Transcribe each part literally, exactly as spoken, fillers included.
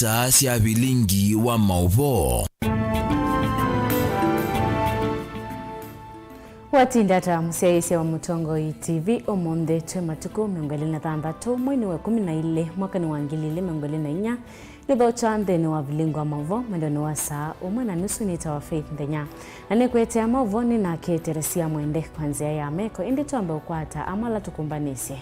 Saa sya vilingi wa maũvoo. Watinda ata, mũsyaĩĩsya wa Mũtongoi T V? Ũmũnthĩ twĩ matukũ mĩongo ĩlĩ na thanthatũ, mweinĩ wa ĩkũmi na ilĩ, mwakanĩ wa ngili ilĩ mĩongo ĩlĩ na inya. Nĩthokya nthĩnĩ wa vilingi wa maũvoo mwendonĩ wa saa ũmwe na nusu. Nĩtawa Faith Nthenya, na nĩkũetea maũvoo nĩ nake Teresia Mwende kwa nzĩa ya meko, ĩndĩ twambe ũkwata amwe ala tũkũmbanĩsye.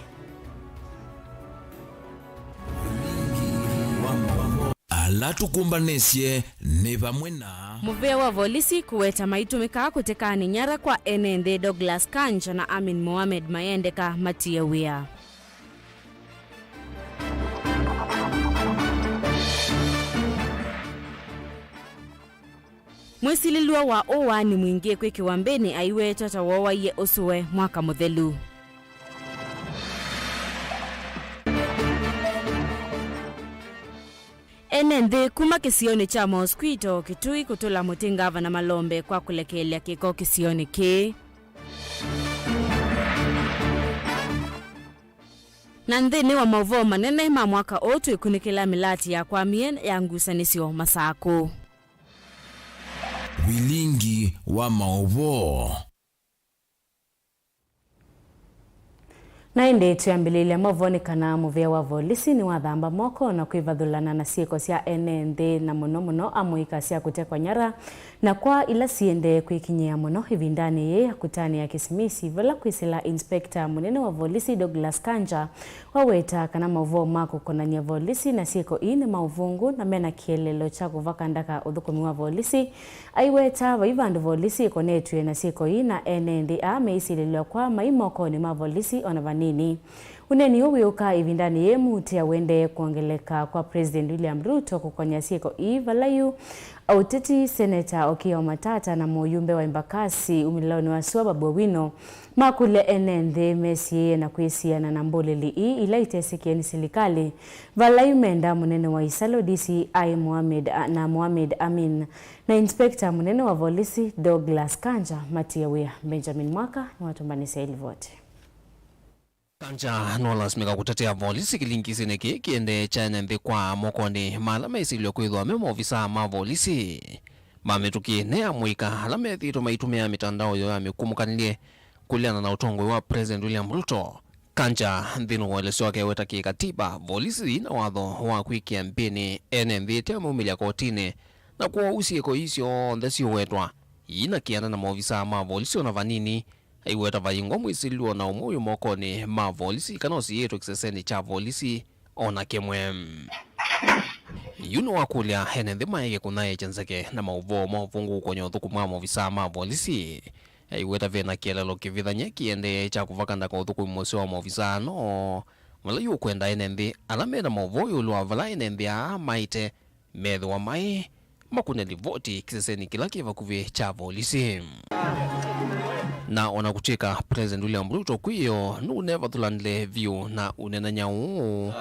Ala tũkũmbanĩsye nĩ vamwe na. Mũvĩa wa volisi kũweta maitũmĩkaa kũtekanĩ nyara kwa ene nthĩ Douglas Kanja na Amin Mohamed mayendeka matie wĩa. Mwĩsilĩlw'a wa ũwaani mwingĩ kwĩkĩwa mbĩnĩ aiwetwa ta wooaie ũsũe mwaka mũthelu. Ene nthĩ kuma kĩsionĩ kya Mosquito, Kitui, kũtũla mũtĩ ngavana Malombe kwa kũlekeelya kĩko kĩsionĩ kĩĩ. Na nthĩnĩ wa maũvoo manene ma mwaka ũũ, twĩkunĩkĩla mĩlati yakwamie ya ngusanĩsyo Masakũ. Vilingi wa maũvoo. Na ĩndĩ twĩambĩlĩlya maũvoo nĩ kana mũvĩa wa volisi nĩwathamba moko na kwĩvathũlana na syĩko sya ene nthĩ, na mũno mũno amũika sya kũtekwa nyara, na kwa ila siendee kwĩkinyĩa mũno ĩvindanĩ yĩĩ ya kũtanĩa Kĩsimisi, vala kwĩsĩla Inspector mũnene wa volisi Douglas Kanja waweta kana maũvoo ma kũkonany'a volisi na syĩko ii nĩ ma ũvũngũ na mena kĩeleelo kya kũvaka ndaka ũthũkũmi wa volisi. Aiweta vai vandũ volisi ĩkonetw'e na syĩko ii, na ene nthĩ aa meisĩlĩlw'a kwa mai mokonĩ ma volisi ona vanini. Ũneeni ũũ wĩũka ĩvindanĩ yĩĩ muutĩa ũendee kwongeleka kwa President William Ruto kũkonya syĩko ii, vala yu aũteti Seneta Okiya Wamatata na mũyumbe wa Embakasi umĩlĩlonĩ wa sua Babu Owino makũlya ene nthĩ mesiĩĩe na kwĩsiana na mbũlĩli ii ila itesĩkĩe nĩ silikalĩ, vala yu menda mũnene wa ĩsalũ D C I Mohamed A-, na Mohamed Amin na Inspector mũnene wa volisi Douglas Kanja matie wĩa. Benjamin Mwaka nĩwatũmbanĩsya ĩlivoti. Kanja nũlasimĩka kũtetea volisi kĩlingĩsĩnĩ kĩĩ kĩendee kya ene nthĩ kwa mokonĩ ma ala mesilw'e kwĩthwa me maovisaa ma volisi. Mamĩtũkĩe nĩ amũika ala methĩĩtwe maitũmĩa mĩtandao yoo ya mĩkumũkanĩlye kũleana na ũtongoi wa President William Ruto. Kanja nthĩnĩ wa ũelesyo wake eweta kĩkatiba, volisi yĩna watho wa kwĩkĩa mbĩnĩ ene nthĩ ĩte maumĩlya kotinĩ, na kwoou syĩko ii syonthe siũwetwa iina kĩanda na maovisaa ma volisi ona vanini. Aiweta vaingwa mwĩsilĩlwa na ũmwe wĩ mokonĩ ma volisi kana ũsiĩĩtwe kĩsesenĩ kya volisi ona kĩmwe. Yu nĩwakũlya ene nthĩ maeke kũnyaĩĩkya nzeke na maũvoo ma ũvũngũ kũkonya ũthũkũmi wa maovisaa ma volisi. Aiweta vena kĩeleelo kĩvĩthany'e kĩendee kya kũvaka ndaka ũthũkũmi mũseo wa maovisaa no, vala yu ũkwenda ene nthĩ ala mena maũvoo ĩũlũ wa vala ene nthĩ aa maĩte methĩwa maĩ makũne livoti kĩsesenĩ kĩla kĩ vakuvĩ kya volisi. Na ona kũtw'ĩka President William Ruto kwĩyo nũnevathũlanile vyũ na ũnenany'a ũũ,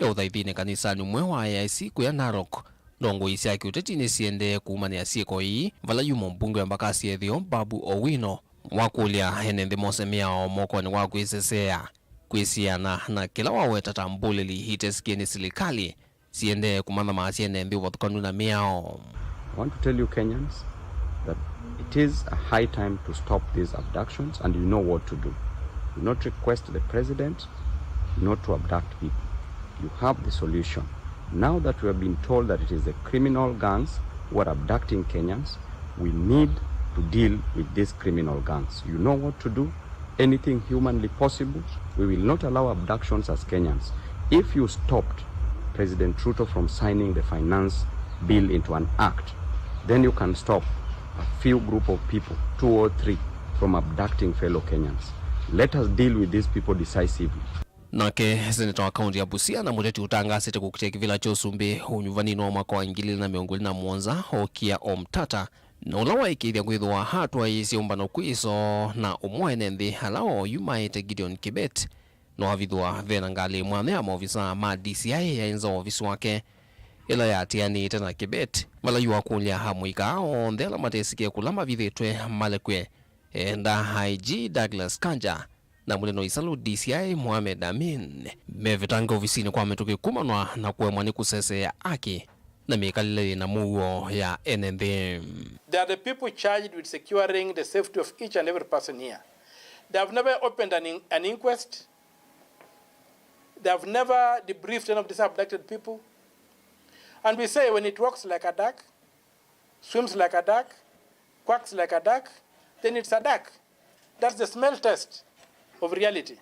e ũthaithinĩ kanisanĩ ũmwe wa A I C kũya Narok, ndongoi sya kĩũteti nĩsiendee kuumanĩa syĩko ii, vala yu mũmbunge wa Embakasi Ĩtheo Babu Owino wakũlya ene nthĩ mose mĩao mokonĩ wa kwĩseseea, kwĩsiana na kĩla waweta ta mbũlĩli itesĩkĩe nĩ silikalĩ, siendee kũmanthamasya ene nthĩ ũvathũkanu na mĩao. I want to tell you Kenyans that it is a high time to stop these abductions and you know what to do. Do not request the president not to abduct people. You have the solution. Now that we have been told that it is the criminal gangs who are abducting Kenyans, we need to deal with these criminal gangs. You know what to do. Anything humanly possible, we will not allow abductions as Kenyans. If you stopped President Ruto from signing the finance bill into an act, then you can stop a few group of people, two or three, from abducting fellow Kenyans. Let us deal with these people decisively. Nake seneta wa kaunti ya Busia na mũteti ũtangaasĩte kũkitĩa kĩvĩla kya ũsumbĩ ũnyuvanĩnĩ wa mwaka wa ngili ilĩ na mĩongo ĩlĩ na mũonza, Okia Omtata, na ũla waĩkĩĩthya kwĩthĩwa atwaĩĩsye ũmbano kwĩ ĩsoo na ũmwe wa ene nthĩ ala oyu maĩte Gideon Kibet, nĩwavithwa ve na ngalĩ mwanya ya maovisaa ma D C I yaĩ nza wa ovisi wake, ĩla yaatĩanĩĩte na Kibet, vala yu akũlya amũika aa onthe ala matesĩkĩe kũla mavithĩtwe malekwe, eenda I G Douglas Kanja na mũnene wa ĩsalũ D C I Mohamed Amin mevetange ovisinĩ kwa mĩtũkĩ kumanwa na kũemwa nĩ kũseseea aki na mĩkalĩle yĩna mũuo ya ene nthĩ. They are the people charged with securing the safety of each and every person here. They have never opened an, in- an inquest. They have never debriefed any of these abducted people. And we say, when it walks like a duck, swims like a duck, quacks like a duck, then it's a duck. That's the smell test of reality.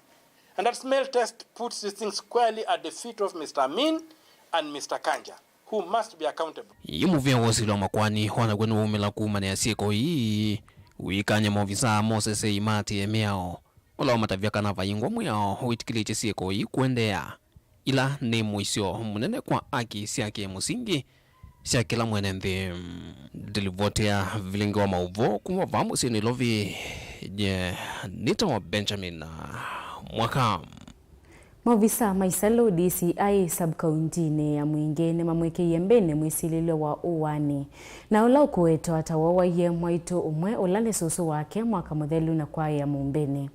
And that smell test puts these things squarely at the feet of Mister Amin and Mister Kanja, who must be accountable. Yu mũvĩa wa ũsili wa makoani wanaw'e nĩwaumĩla kumanĩa syĩko ii, ũikany'a maovisaa ma ũseseei maatĩĩe mĩao, ũla wamatavya kana vaingwa mwĩao wĩtĩkĩlĩtye syĩko ii kũendeea, ila nĩ mũisyo mũnene kwa aki sya kĩmũsingi sya kĩla mwene nthĩ. Ndĩlivoti ya vilingi wa maũvoo kuma vaa mũsyĩ Nairobi, nye nĩtawa Benjamin Mwaka. Maovisa ma ĩsalũ D C I sub-kauntinĩ ya Mwingĩ nĩmamwĩkĩie mbĩnĩ mwĩsilĩlw'a wa ũaani, na ũla ũkũwetwa ta wawaie mwaitũ ũmwe ũla nĩ sũsũ wake mwaka mũthelu na kwaĩa mũmbĩnĩ.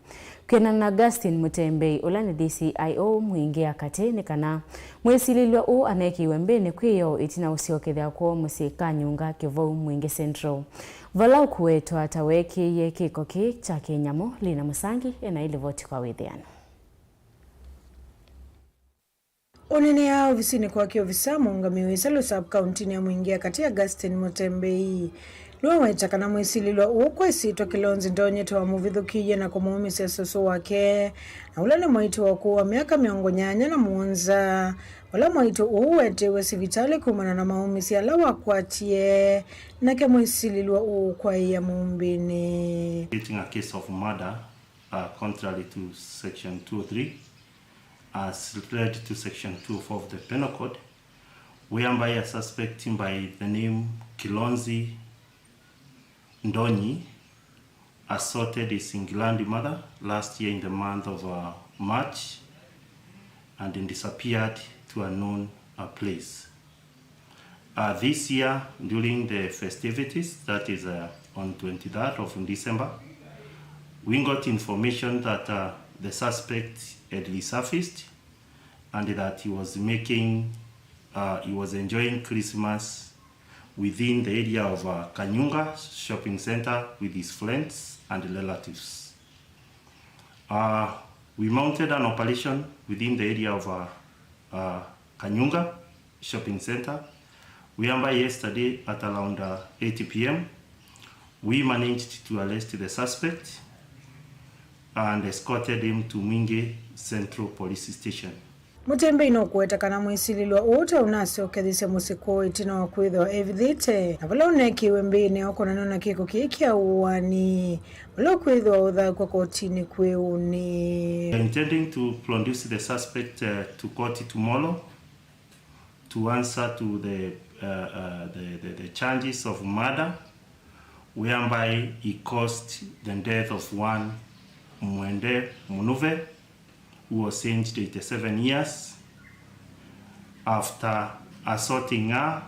Kwĩanana na Augustine Mũtembei, ũla nĩ D C I o Mwingĩ ya katĩ, nĩ kana mwĩsilĩlw'a ũũ anekĩiwe mbĩnĩ kwĩoo ĩtina ũsyokethya kwoo mũsyĩ Kanyunga, Kĩvou, Mwingĩ Central, vala ũkũwetwa ta weekĩie kĩko kĩĩ kya kĩnyamũ. Lina Mũsangi ena ĩlivoti kwa wĩthĩano. Ũneenea ovisinĩ kwake, ovisa mũũngamĩi wa ĩsalũ sub-kauntinĩ ya Mwingĩ ya katĩ, Augustine Mũtembei, nĩwaweta kana mwĩsilĩlw'a ũũ kwa ĩsyĩtwa Kilonzi Ndonyi nĩwamũvithũkĩie na kũmũũmĩsya sũsũ wake, na ũla nĩ mwaitũ wa ũkũũ wa myaka mĩongo nyanya na mũonza, vala mwaitũ ũũ wetewe sivitalĩ kumana na maũmĩsya ala wakwatie, nake mwĩsilĩlw'a ũũ kwaĩa mũmbĩnĩ. Stating a case of murder, uh, contrary to section two oh three, as read to section two oh four of the Penal Code, whereby a suspect by the name Kilonzi Ndonyi assaulted his England mother last year in the month of, uh, March and disappeared to a known, uh, place. Uh, this year, during the festivities, that is, uh, on twenty-third of December, we got information that, uh, the suspect had resurfaced and that he was making, uh, he was enjoying Christmas within the area of, uh, Kanyunga Shopping Center with his friends and relatives. Uh, we mounted an operation within the area of, uh, uh, Kanyunga Shopping Center, whereby yesterday at around, uh, eight p m, we managed to arrest the suspect and escorted him to Mwingi Central Police Station. Mũtembei nũkũweta kana mwĩsilĩlw'a ũũ ta ũnasyokethisye mũsyĩ kwoo ĩtina wa kwĩthĩwa evithĩte, na vala ũneekĩiwe mbĩnĩ ũkonanwa na kĩko kĩĩ kya ũaani, vala ũkwĩthĩwa ũthaũkw'a kotinĩ kwĩ ũnĩ. Intending to produce the suspect, uh, to court tomorrow to answer to the, uh, uh, the, the, the charges of murder, whereby he caused the death of one Mwende Munuve, who was aged eighty-seven years, after assaulting her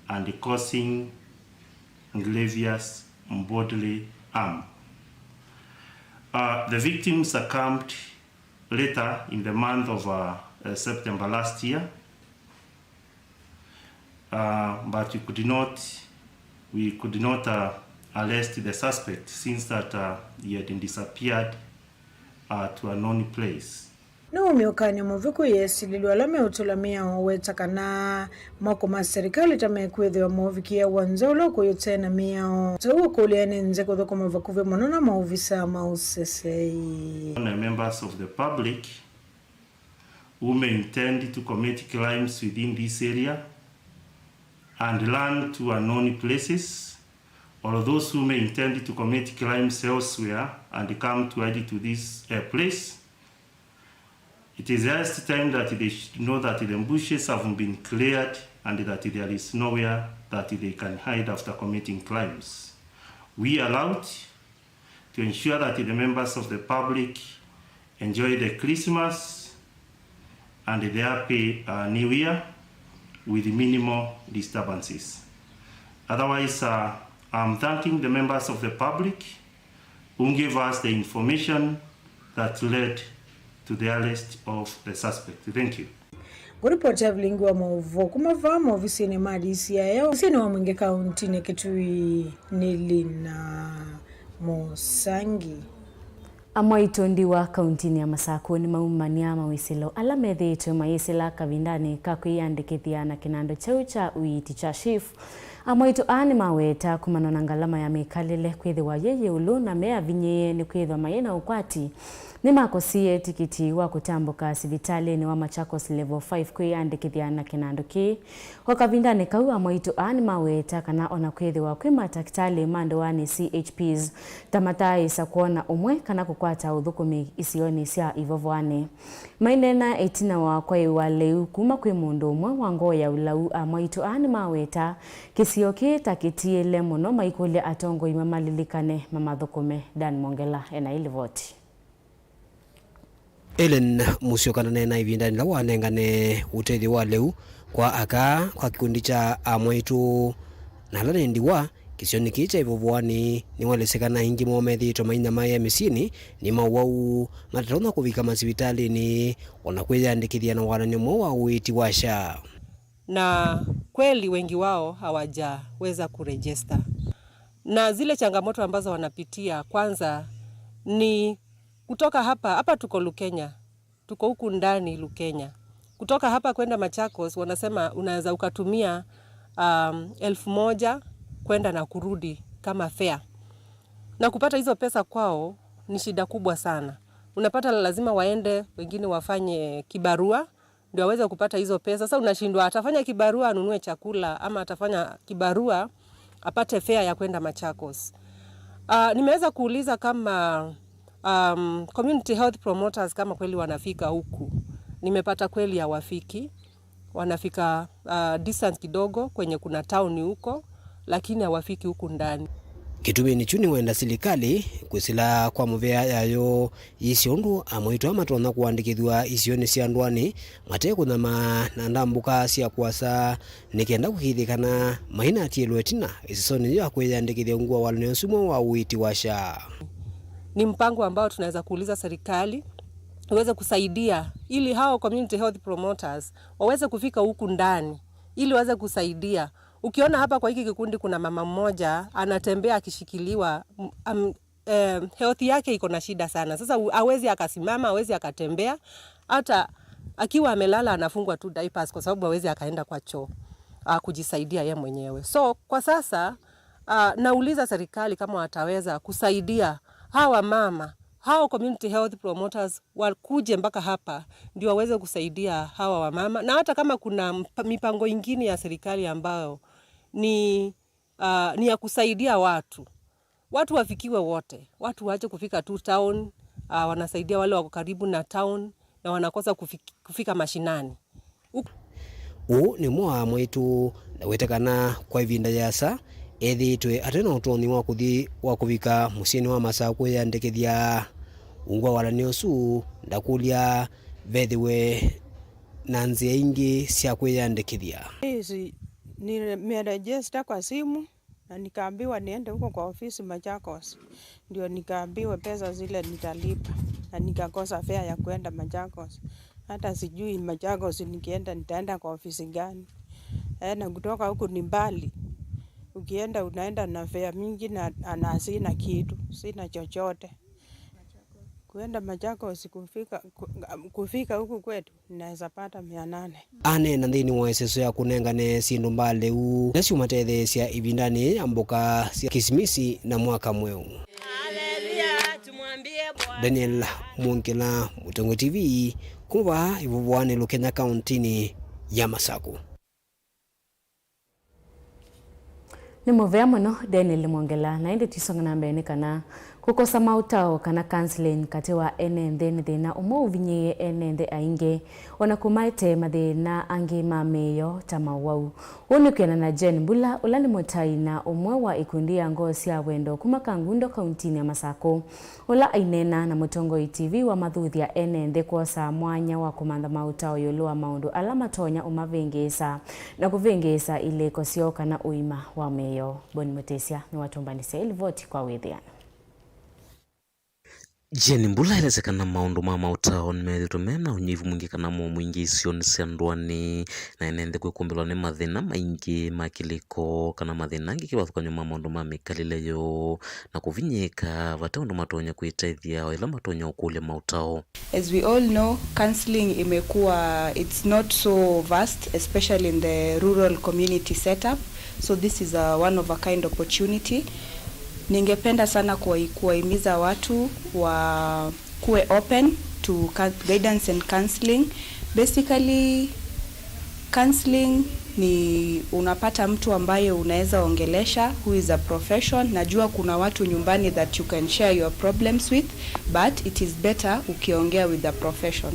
and causing grievous bodily harm. Uh, the victim succumbed later in the month of, uh, uh, September last year, uh, but we could not, we could not, uh, arrest the suspect since that, uh, he had disappeared, uh, to a known place. Nĩ ũmĩũkanyo mũvĩku yesilĩlw'a ala meũtũla mĩao weta kana moko ma serikali ta mekwĩthĩwa moovikĩĩa w'o nza ũla ũkũyũ ũte na mĩao. Kwoou ũkũlya nĩ nzĩ kũthũkũma vakuvĩ mũno na maovisa ma ũseseei. Members of the public who may intend to commit crimes within this area and run to unknown places, or those who may intend to commit crimes elsewhere and come to hide to this, uh, place, it is highest time that they should know that the bushes have been cleared and that there is nowhere that they can hide after committing crimes. We are out to ensure that the members of the public enjoy the Christmas and the happy, uh, New Year with minimal disturbances. Otherwise, uh, I'm thanking the members of the public who gave us the information that led to the arrest of the suspect. Thank you. Ngũripoti ya vilingi wa maũvoo kuma vaa maovisinĩ ma D C I A ũsini wa mwingĩ kauntinĩ Kitui nĩ Lina Mũsangi. Amwaitũ ndiwa kauntinĩ ya Masakũ nĩmaumany'a mawĩsĩlo ala methĩĩtwe mayĩsĩla kavindanĩ ka kwĩyandĩkĩthya na kĩnandũ kyeũ kya ũiiti kya SHIF. Amwaitũ aa nĩmaweta kumana na ngalama ya mĩkalĩle kwĩthĩwa yĩ ĩũlũ na meavinyĩĩe nĩkwĩthwa mayĩ na ũkwati nĩmakosie tikiti wa kũtambũka sivitalĩnĩ wa Machakos Level five kwĩyandĩkĩthya na kĩnandũ kĩĩ. O kavindanĩ kau, amwaitũ aa nĩmaweta kana o na kwĩthĩwa kwĩ matakĩtalĩ ma ndũanĩ, C H Ps, ta mataaĩsa kwona ũmwe kana kũkwata ũthũkũmi isionĩ sya ivovoanĩ. Maineena ĩtina wa kwaĩwa lĩu kuma kwĩ mũndũ ũmwe wa ngoo ya ũlau, amwaitũ aa nĩmaweta kĩsio kĩĩ ta kĩtiĩle mũno, maikũlya atongoi mamalilikane mamathũkũme. Dan Mwongela ena ĩlivoti. Ellen Musyoka ndaneena ĩvindanĩ yĩla wanengane ũtethyo wa lĩu kwa aka kwa kĩkundi kya amwaitũ na ala nĩ ndiwa kĩsionĩ kĩĩ kya ivovoanĩ. Nĩwaelesya kana aingĩ moo methĩĩtwe mainyamaĩa mĩsyĩnĩ nĩ mawau matatonya kũvika masivitalĩnĩ o na kwĩyandĩkĩthya na walany'o mweũ wa ũiiti wa SHA. Na kweli wengi wao hawajaweza kuregister. Na zile changamoto ambazo wanapitia, kwanza ni kutoka hapa, hapa tuko Lukenya, tuko huku ndani Lukenya. Kutoka hapa kwenda Machakos, wanasema unaweza ukatumia, um, elfu moja kwenda na kurudi kama fare. Na kupata hizo pesa kwao ni shida kubwa sana. Unapata lazima waende, wengine wafanye kibarua, ndio aweze kupata hizo pesa. Sasa unashindwa, atafanya kibarua anunue chakula ama atafanya kibarua apate fare ya kwenda Machakos. Ah, nimeweza kuuliza kama, um, community health promoters kama kweli wanafika huku. Nimepata kweli hawafiki. Wanafika, ah, distance kidogo kwenye kuna town huko, lakini hawafiki huku ndani. Kĩtumi nĩkyu nĩwenda silikalĩ kwĩsĩla kwa mũvea yayo yĩsĩ ũndũ amwaitũ aa matonya kũandĩkĩthw'a isionĩ sya ndũanĩ mate kũnyamaa na ndambũka sya kũasa, nĩ kenda kũkĩthĩkana mainaatiĩlwe ĩtina ĩsesonĩ yĩu ya kwĩyandĩkĩthya ungu wa walany'o ũsu mweũ wa ũiiti wa SHA. Ni mpango ambao tunaweza kuuliza serikali iweze kusaidia ili hao community health promoters waweze kufika huku ndani ili waweze kusaidia. Ukiona hapa kwa hiki kikundi kuna mama mmoja anatembea akishikiliwa, m-, am-, eh, health yake iko na shida sana. Sasa u-, hawezi akasimama, hawezi akatembea. Hata akiwa amelala anafungwa tu diapers kwa sababu hawezi akaenda kwa choo, ah, kujisaidia ye mwenyewe. So, kwa sasa, ah, nauliza serikali kama wataweza kusaidia hawa mama, hao community health promoters wakuje mpaka hapa ndio waweze kusaidia hawa wamama. Na hata kama kuna mpa-, mipango ingine ya serikali ambayo ni, ah, ni ya kusaidia watu, watu wafikiwe wote. Watu waache kufika tu town, ah, wanasaidia wale wako karibu na town na wanakosa kufik-, kufika mashinani. Ũũ nĩ ũmwe wa amwaitũ ndawete kana kwa ĩvinda yĩasa ethĩĩtwe ate na ũtonyi wa kũthi wa kũvika mũsyĩnĩ wa Masaku kwĩyandĩkĩthya ungu wa walany'o ũsu. Ndakũlya vethĩwe na nzĩa ingĩ sya kwĩyandĩkĩthya. Hizi nimeregister kwa simu. Na nikaambiwa niende huko kwa ofisi Machakos, ndio nikaambiwa pesa zile nitalipa, na nikakosa fare ya kuenda Machakos. Hata sijui Machakos nikienda, nitaenda kwa ofisi gani? Eh, na kutoka huku ni mbali, ukienda unaenda na fare mingi na, na sina kitu, sina chochote. Kuenda Machakos kufika, ku-, kufika huku kwetu, naweza pata mia nane. Aneena nthĩnĩ wa ĩseso ya kũnengane syĩndũ mbaa lĩu, ila syũmatetheesya ĩvindanĩ ya mboka sya Kisimisi na mwaka mweũ. Daniel Mwongela, Mũtongoi T V, kuma vaa Ivovoanĩ Lukenya, kauntinĩ ya Masaku. Nĩ mũvea mũno, Daniel Mwongela. Na ĩndĩ tũisonga na mbee nĩ kana kũkosa maũtao kana counseling katĩ wa ene nthĩ nĩ thĩna ũmwe ũvinyĩĩe ene nthĩ aingĩ, o na kũmaete mathĩna angĩ ma mĩĩo ta mawau. Ũũ nĩ kwĩana na Jane Mbula, ũla nĩ mũtai na ũmwe wa ikundi ya Ngoo sya Wendo kuma Kangundo, kauntinĩ ya Masaku. Ũla aineena na Mũtongoi T V wamathuthya ene nthĩ kwosaa mwanya wa kũmantha maũtao ĩũlũ wa maũndũ ala matonya ũmavĩngĩĩsa na kũvĩngĩĩsa ilĩko syoo kana ũima wa mĩĩo. Boni Mũtĩsya nĩwatũmbanĩsya ĩlivoti kwa wĩthĩano. Jane Mbula aelesya kana maũndũ ma maũtao nĩmethĩĩtwe me na ũnyivu mwingĩ kana mũo mwingĩ isionĩ sya ndũanĩ, na ene nthĩ kwĩkũmbĩlwa nĩ mathĩna maingĩ ma kĩlĩko kana mathĩna angĩ kĩvathũkany'o ma maũndũ ma mĩkalĩle yoo, na kũvinyĩĩka vate ũndũ matonya kwĩtethya o ĩla matonya ũkũlya maũtao. As we all know, counseling imekuwa, it's not so vast, especially in the rural community setup. So this is a one of a kind opportunity. Ningependa sana kuwa-, kuwahimiza watu wa kuwe open to cou-, guidance and counseling. Basically, counseling ni unapata mtu ambaye unaweza ongelesha, who is a profession. Najua kuna watu nyumbani that you can share your problems with, but it is better ukiongea with a profession,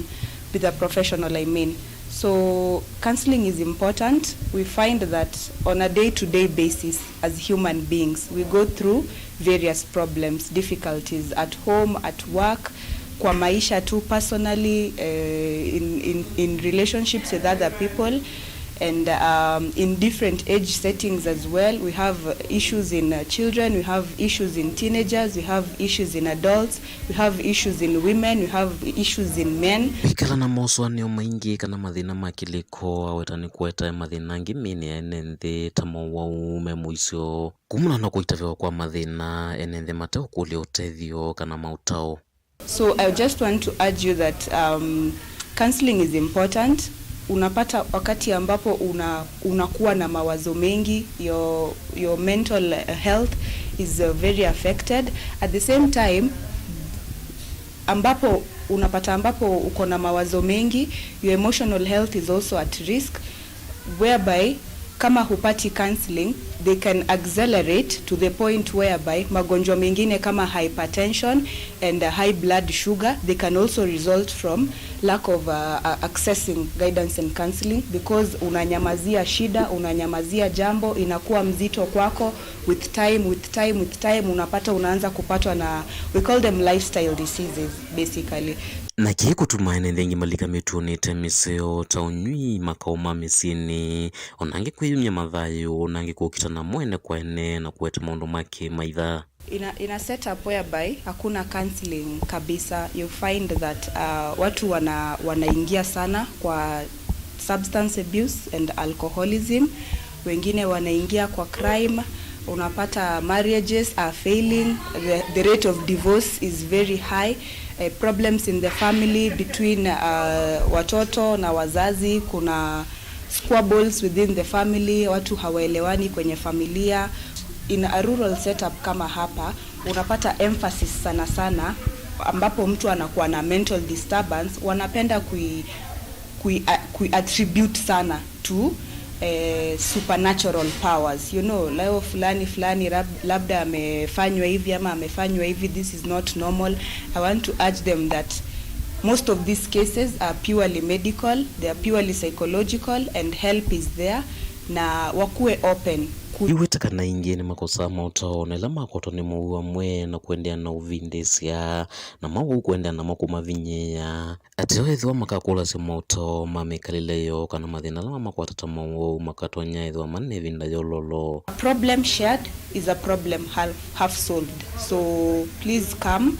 with a professional, I mean. So counseling is important. We find that on a day-to-day basis, as human beings, we go through various problems, difficulties at home, at work, kwa maisha tu personally, eh, in, in, in relationships with other people, and, um, in different age settings as well. We have issues in, uh, children, we have issues in teenagers, we have issues in adults, we have issues in women, we have issues in men. Kwĩkala na mosũanĩo maingĩ kana mathĩna ma kĩlĩko, aweta nĩ kũetae mathĩna angĩ mĩĩnĩ ya ene nthĩ ta mowau me mũisyo kumana na kũitavĩwa kwa mathĩna, ene nthĩ mateũkũlya ũtethyo kana maũtao. So I just want to urge you that, um, counseling is important. Unapata wakati ambapo una-, unakuwa na mawazo mengi, your, your mental health is, uh, very affected. At the same time, ambapo unapata ambapo uko na mawazo mengi, your emotional health is also at risk, whereby kama hupati counseling, they can accelerate to the point whereby magonjwa mengine kama hypertension and, uh, high blood sugar, they can also result from lack of, uh, uh, accessing guidance and counseling, because unanyamazia shida, unanyamazia jambo, inakuwa mzito kwako. With time, with time, with time, unapata unaanza kupatwa na, we call them lifestyle diseases, basically. Na kĩĩ kũtuma ene nthĩ aingĩ malika mĩtũonĩte mĩseo ta ũnywi, makaũ ma mĩsyĩnĩ, o na angĩ kwĩyumya mathayũ, o na angĩ kũkitana mwene kwa ene na kũete maũndũ ma kĩmaitha. In a, in a setup whereby hakuna counseling kabisa, you find that, uh, watu wana-, wanaingia sana kwa substance abuse and alcoholism, wengine wanaingia kwa crime, unapata marriages are failing, the, the rate of divorce is very high, eh, problems in the family between, uh, watoto na wazazi, kuna squabbles within the family, watu hawaelewani kwenye familia. In a rural setup kama hapa, unapata emphasis sana sana ambapo mtu anakuwa na mental disturbance, wanapenda kui-, kui-, a-, kui-attribute sana to, eh, supernatural powers. You know, leo fulani fulani lab-, labda amefanywa hivi ama amefanywa hivi, this is not normal. I want to urge them that most of these cases are purely medical, they are purely psychological, and help is there, na wakuwe open. Ku- Iweta kana ingĩ nĩmakosaa maũtao na ĩla makwatwa nĩ mowau amwe na kũendeea na ũvindĩĩsya, na mowau kũendeea namo kũmavinyĩĩa. Ateo ethĩwa makakũlasya maũtao ma mĩkalĩle yoo kana mathĩna ala mamakwata ta mowau, makatonya ethĩwa mane na ĩvinda yololo. A problem shared is a problem half, half solved. So please come.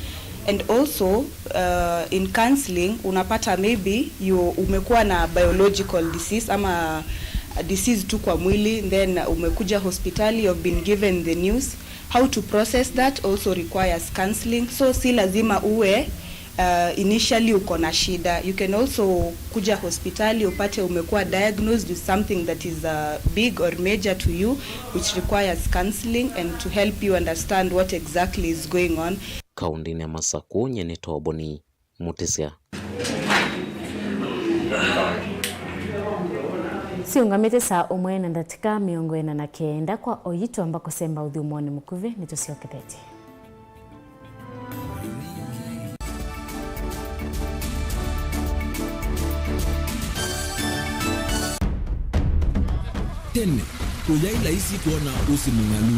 And also, uh, in counseling, unapata maybe you umekuwa na biological disease ama disease tu kwa mwili, then umekuja hospitali, you've been given the news. How to process that also requires counseling. So si lazima uwe, uh, initially uko na shida. You can also kuja hospitali upate umekuwa diagnosed with something that is, uh, big or major to you, which requires counseling and to help you understand what exactly is going on. Kaũntĩnĩ ya Masakũ, nyie nĩ Toboni Mũtĩsya. Siũngamĩte saa ũmwe na ndatĩka mĩongo ĩna na kenda kwa oyu twamba kũsemba ũthyũmũonĩ mũkuvĩ, nĩtũsyokethetye. Tene, kũyaĩ laisi kwona ũsĩ mũng'alu.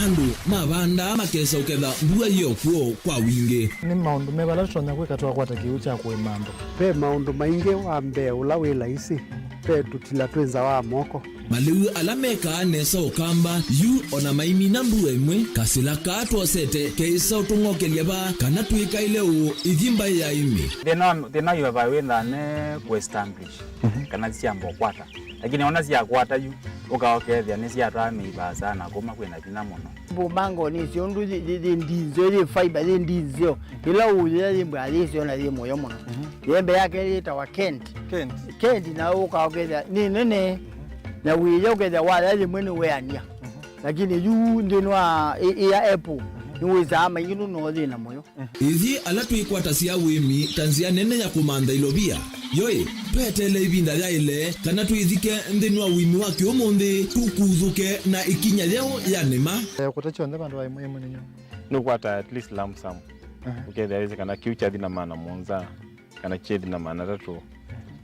Andũ mavandaa makesa ũketha mbua yĩ o kw'o kwa wingĩ. Nĩ maũndũ meva ala tũtonya kwĩka twakwata kĩw'ũ kya kũĩma andũ? Ve maũndũ maingĩ. Wa mbee ũla wĩ laisi, ve tũtila twĩ nza wa moko. Malĩu ala mekaa nesa Ũkamba, yu ona maimina mbua ĩmwe, kasĩla kaa twosete keĩsa ũtũng'okelya vaa kana twĩkaĩle ũũ ithi mbaĩ ya ĩmĩ. Thĩna wa, thĩna wa ivavai wĩthaa ne kũ establish, mhm, kana syamba ũkwata. Lakini ona syakwata yu, ũka ũkethĩa nĩsyatwaa mĩivaa sana kuma kwĩna vinya mũno. Mbũmango nĩsyo ũndũ yĩ, yĩ, yĩ ndinzeo, yĩ fiber, yĩ ndinzeo. Ĩla ũyĩa yĩ mbwa yĩsyo na yĩ mũyo mũno. Mhm. Yembe yake yĩtawa Kent. Kent. Kent na ũka ũkethĩa nĩ nene, na wĩya ũkethĩa waya yĩmwe nĩ weania. Mhm. Lakini yu nthĩnĩ wa ĩ, ĩ ya apple, mhm, nĩwĩsaa maingĩ nũno thĩna mũyo. Ithyĩ ala twĩkwatasya ũĩmi ta nzĩa nene ya kũmantha ilovia, yoĩ, tweteele ĩvinda yaĩle kana twĩthike nthĩnĩ wa ũĩmi wa kĩũmũnthĩ, tũkuthũke na ĩkinya yeũ ya nĩma. Eh, kũta kyonthe vandũ va ĩmwe ĩmwe nĩnyo. Nũkwata at least lump sum. Aha. Ũkethĩa wĩsĩ kana kĩu kyathi na maana mũonza, kana kyethi na maana atatũ.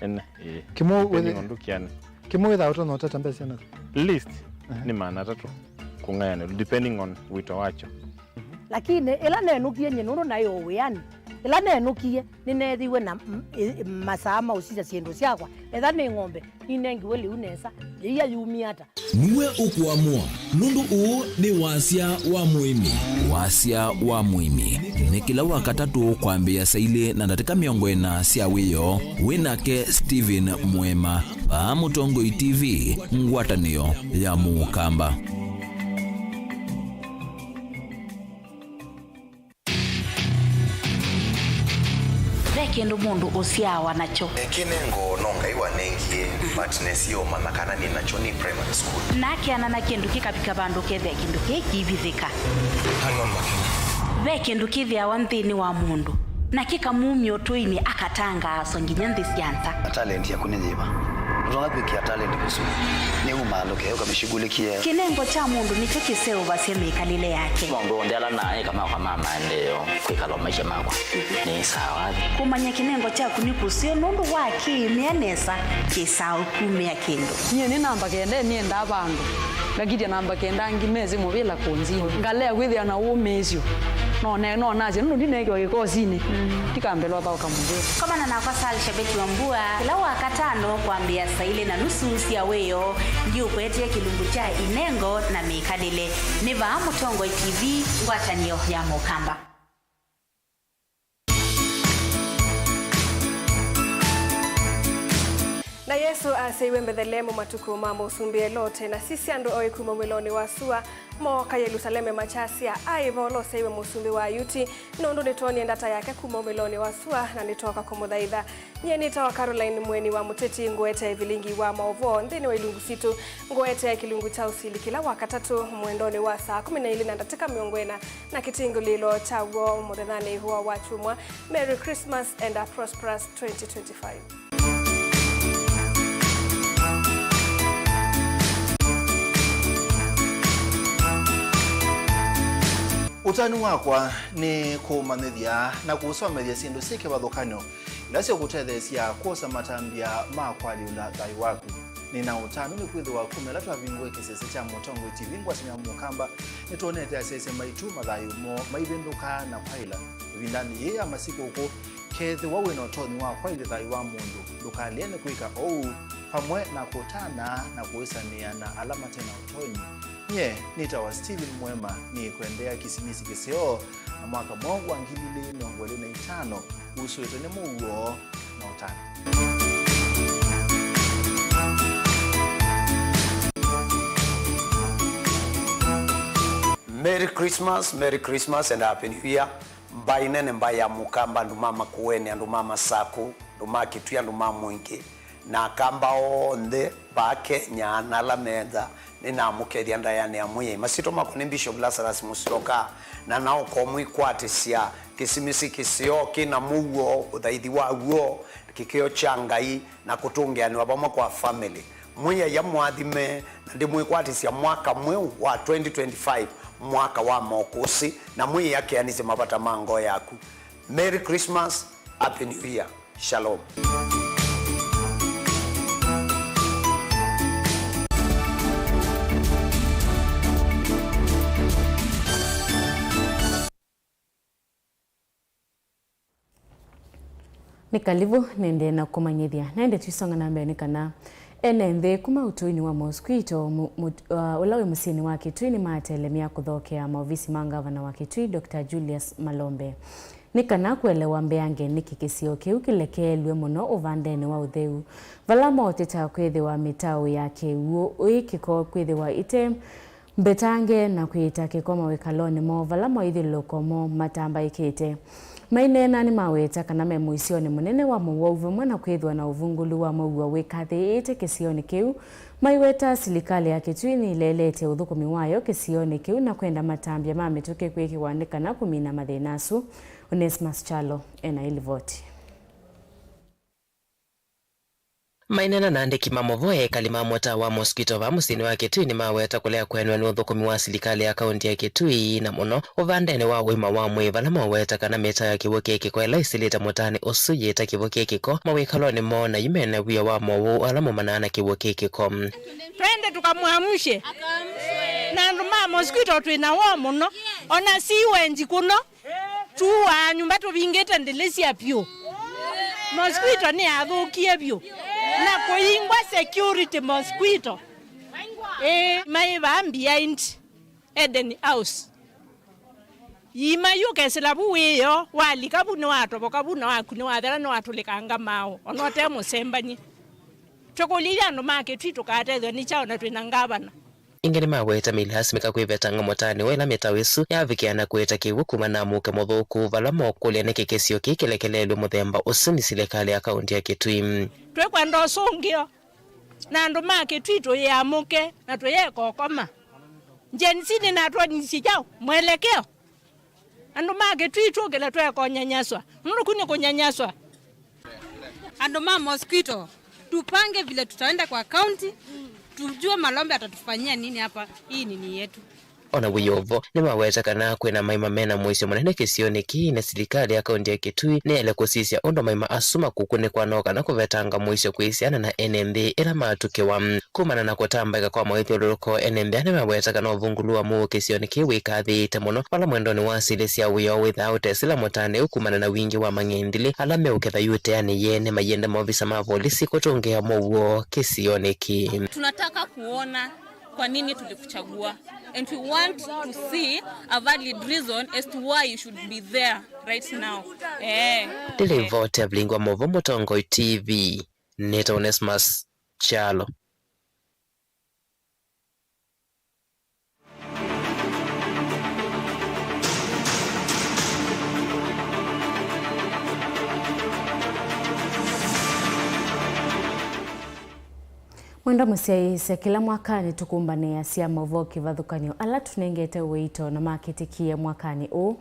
Ene, ĩĩ. Kĩmwe depending wĩthĩ-, on ndũkĩane. Kĩmwe wĩthaa ũtonya ũtata mbesa na? Least, aha, nĩ maana atatũ kũng'ayanĩlwa, depending on wĩto wakyo. Lakini ĩla nenũkie nyie nũndũ naĩ o wĩanĩ, ĩla nenũkie nĩneethiwe na m-, ĩ-, masaa ma ũsisya syĩndũ syakwa, etha nĩ ng'ombe, ninengiwe lĩu nesa, yĩia yumie ata? Nue ũkũamũa, nũndũ ũũ nĩ wasya wa mũĩmi. Wasya wa mũĩmi nĩ kĩla Wakatatũ kwambĩĩa saa ilĩ na ndatĩka mĩongo ĩna sya wĩoo, wĩ nake Stephen Mwema, vaa Mũtongoi T V, ngwatanĩo ya Mũkamba. Ve kĩndũ mũndũ ũsyaawa nakyo. Kĩnengo no Ngai wanengie, but nesie ũmanya kana nĩ nakyo nĩ primary school. Na akeana na kĩndũ kĩkavika vandũ ũkethĩa kĩndũ kĩĩ kĩivithĩka. Hang on, Makena. Ve kĩndũ kĩthĩawa nthĩnĩ wa mũndũ, na kĩkamumya ũtũinĩ akatangaaswa nginya nthĩ sya nza. Talent yaku nĩ yĩva? Ndũtonya kwĩkĩa talent kũsu. Nĩ umaalũke, ũkamĩshughulikie. Kĩnengo kya mũndũ nĩkyo kĩseũvasya mĩkalĩle yake. Maũndũ onthe ala naeka makwa ma maendeeo, kwĩkala o maisha makwa, nĩ sawa. Kũmanya kĩnengo kyaku nĩ kũseo nũndũ wa kĩĩmĩa nesa kĩsaa ũkumĩa kĩndũ. Nyie nĩ namba kenda nĩendaa vandũ, ngakitya namba kenda angĩ mesĩ mũvĩla kũnzinĩ. Ngalea kwĩthĩa na ũmĩĩsyo. No ne-, no nasya nũndũ ndineekiwa kĩkosinĩ, ndikambĩlwa thaũka mũvĩla. Komana nakwa Sal Shabeti wa Mbua kĩla Wakatano kwambĩĩa saa ilĩ na nusu sya wĩoo. Ndiũkwetee kĩlungu kya inengo na mĩkalĩle. Nĩ vaa Mũtongoi T V, ngwatanĩo ya Mũkamba. Na Yesũ asyaiwe Mbetheleemu matukũ ma mũsumbĩ Elote, na sisya, andũ oĩ kuma ũmĩlonĩ wa sua mooka Yelusaleme makyasya, "Aĩ vo ũla ũsyaiwe mũsumbĩ wa Ayuti, nũndũ nĩtwonie ndata yake kuma ũmĩlonĩ wa sua, na nĩtwooka kũmũthaitha." Nyie nĩtawa Caroline Mweni wa Mũteti, ngũetee vilingi wa maũvoo nthĩnĩ wa ilungu sitũ. Ngũetee kĩlungu kya ũsili kĩla Wakatatũ mwendonĩ wa saa kũmi na ilĩ na ndatĩka mĩongo ĩna, na kĩtingũlĩĩlo kyaw'o mũthenyanĩ wa Wakyumwa. Merry Christmas and a prosperous twenty twenty-five. Ũtanu wakwa nĩ kũũmanyĩthya na kũũsomethya syĩndũ syĩ kĩvathũkany'o ila syĩkũtetheesya kwosa matambya ma kũalyũla thayũ waku. Nĩ na ũtanu nĩkwĩthĩwa kuma ĩla twavingũe kĩsese kya Mũtongoi T V ngwatanĩo ya Mũkamba, nĩtwonete asyaĩĩsya maitũ mathayũ moo maivĩndũkaa na kwaĩla. Ĩvindanĩ yĩĩ ya masikũkũ, kethĩwa wĩ na ũtonyi wa kwaĩlya thayũ wa mũndũ, ndũkalĩe nĩ kwĩka ũu, vamwe na kũtana na kũĩsanĩa na ala mate na ũtonyi. Nyie nĩtawa Stephen Mwema, nĩkwendea Kĩsimisi kĩseo na mwaka mweũ wa ngili ilĩ mĩongo ĩlĩ na itano. Usũĩtwe nĩ mũuo na ũtanu. Merry Christmas, Merry Christmas and Happy New Year. Mbaĩ nene, mbaĩ ya Mũkamba, andũ ma Makueni, andũ ma Masaku, andũ ma Kitui, andũ ma Mwingĩ, na Akamba onthe vaa Kenya na ala me nza, nĩnamũkethya ndaĩanĩ ya Mwĩai. Masyĩtwa makwa nĩ Bishop Lazarus Musyoka, na naũkomwĩkwatĩsya Kĩsimisi kĩseo kĩna mũuo, ũthaithi wa w'o, kĩkĩo kya Ngai, na kũtũngĩanĩwa vamwe kwa family. Mwĩai amũathime, na ndĩmwĩkwatĩsya mwaka mweũ wa twenty twenty-five, mwaka wa mokũsĩ, na Mwĩai akeanĩsye mavata ma ngoo yaku. Merry Christmas, Happy New Year. Shalom. Nĩ kalivu, nĩendee na kũmanyĩthya. Na ĩndĩ tũisonga na mbee nĩ kana Ene nthĩ kuma ũtũinĩ wa Mosquito, mu-, mut-, uh, ũla wĩ mũsyĩnĩ wa Kitui nĩmatelemya kũthokea maovisi ma ngavana wa Kitui, Doctor Julius Malombe, nĩ kana kũelewa mbeange nĩkĩ kĩsio kĩu kĩlekeelw'e mũno ũvandenĩ wa ũtheu, vala maũteta kwĩthĩwa mĩtaũ ya kĩw'ũ ĩ kĩko kwĩthĩwa ĩte mbetange na kwĩĩta kĩko mawĩkalonĩ moo vala maithyũlũlũko moo matambaĩkĩte. Maineena nĩmaweta kana me mũisyonĩ mũnene wa mũwau vamwe na kwĩthĩwa na ũvungũlu wa mũuo wĩkathĩĩte kĩsionĩ kĩu. Maiweta silikalĩ ya Kitui nĩileelete ũthũkũmi wayo kĩsionĩ kĩu na kwenda matambya ma mĩtũkĩ kwĩkĩwa nĩ kana kũmina mathĩna asu. Onesmus Kyalo ena ĩlivoti. Maineena na andĩki ma movoo, ekali ma mũtaa wa Mosquito vaa mũsyĩnĩ wa Kitui nĩmaweta kũlea kwenwa nĩ ũthũkũmi wa silikalĩ ya kaũntĩ ya Kitui, na mũno ũvandenĩ wa ũima wa mwĩĩ, vala maweta kana mĩtaũ ya kĩw'ũ kĩ kĩko ĩla ĩsilĩte mũtaanĩ ũsu yĩta kĩw'ũ kĩ kĩko mawĩkalonĩ moo, na yu mena wia wa mowau ala maumanaa na kĩw'ũ kĩ kĩko. Twende tukamwamshe. Na andũ ma Mosquito twĩ na woo mũno, ona si wenji kũno. Tuaa nyũmba tũvingĩte ndĩlĩsya vyũ. Mosquito nĩyathũkie vyũ. Na kũingwa security Mosquito. Ĩĩ, maĩ vaa behind Eden House. Yima yu ũkesĩla vu wĩoo, walika vu nĩwatovoka vu na waku nĩwathela nĩwatũlĩkanga maaũ, ona ũte mũsembany'e. Twĩkũlya andũ ma Kitui tũkatethw'a nĩ kyaũ na twĩ na ngavana? Ĩngĩ nĩmaweta mĩlasimĩka kwĩvetanga mũtaanĩ wa ĩla mĩtaũ ĩsu yavikĩa na kũĩta kĩw'ũ kuma na mũuke mũthũku, vala mokũlya nĩkĩ kĩsio kĩu kĩlekeleelw'e mũthemba ũsu nĩ silikalĩ ya kaũntĩ ya Kitui. Twĩkwenda ũsũngĩo, na andũ ma Kitui tũyĩamũke na tũyeka ũkoma. Gen Z nĩnatwonisye kyaũ? Mwelekeo. Andũ ma Kitui tũkĩle tweka ũnyanyaswa. Nũndũ kũ nĩ kũnyanyaswa. Andũ ma Mosquito, tupange vile tutaenda kwa county, tujue Malombe atatufanyia nini hapa, hii nini yetu. Ona wĩ o vo, nĩmaweta kana kwĩna maima mena mũisyo mũnene kĩsionĩ kĩĩ, na silikalĩ ya kaũntĩ ya Kitui nĩyaĩle kũsisya ũndũ maima asu makuku nĩ kwanoa kana kũvetanga mũisyo kwĩ syana na ene nthĩ ĩla matũkĩwa. Kumana na kũtambaĩka kwa mawĩthyũlũlũko, ene nthĩ aa nĩmaweta kana ũvungũlu wa mũuo kĩsionĩ kĩĩ wĩkathĩĩte mũno, vala mwendonĩ wa silĩ sya wĩoo wĩthaa ũtesĩla mũtaanĩ ũũ kumana na wingĩ wa mang'endilĩ ala meũketha yu ĩteanĩ yene. Mayĩenda maovisa ma volisi kũtũngĩa mũuo kĩsionĩ kĩĩ. Tunataka kuona kwa nini tulikuchagua, and we want to see a valid reason as to why you should be there right now. Eh. Ndĩlivoti ya Vilingi wa Maũvoo Mũtongoi T V, nĩtawa Onesmus Kyalo. Mwendwa mũsyaĩĩsya, kĩla mwaka nĩtũkũmbanĩasya maũvoo kĩvathũkany'o ala tũnengete ũito na makĩtĩkie mwakanĩ ũũ.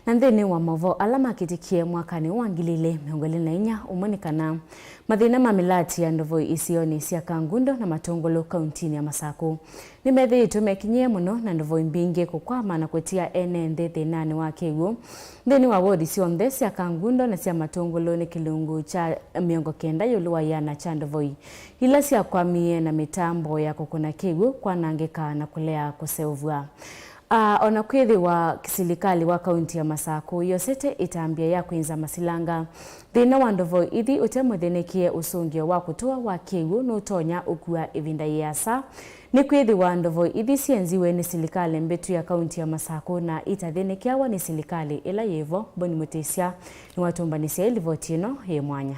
Na nthĩnĩ wa maũvoo ala makĩtĩkie mwakanĩ wa ngili ilĩ mĩongo ĩlĩ na inya, ũmwe nĩ kana mathĩna ma mĩlati ya ndovoi isionĩ sya Kangundo na Matũngũlũ kauntinĩ ya Masakũ nĩmethĩĩtwe mekinyĩe mũno na ndovoi mbingĩ kũkwama na kũtia ene nthĩ thĩnanĩ wa kĩw'ũ. Nthĩnĩ wa wodi syonthe sya Kangundo na sya Matũngũlũ nĩ kĩlungu kya mĩongo kenda ĩũlũ wa ĩana kya ndovoi ila syakwamie na mĩtambo ya kũkũna kĩw'ũ kwanangĩka na kũlea kũseũvw'a. A, o na kwĩthĩwa silikalĩ wa kaunti ya Masakũ yosete ĩtambya ya kwĩnza masilanga, thĩna wa ndovoi ithi ũte mũthĩnĩkĩe ũsũngĩo wa kũtũa wa kĩw'ũ nũtonya ũkua ĩvinda yĩasa. Nĩkwĩthĩwa ndovoi ithi syenziwe nĩ silikalĩ mbĩtu ya kaunti ya Masakũ na itathĩnĩkĩawa nĩ silikalĩ ĩla yĩ vo. Boni Mũtĩsya nĩwatũmbanĩsya ĩlivoti ĩno yĩ mwanya.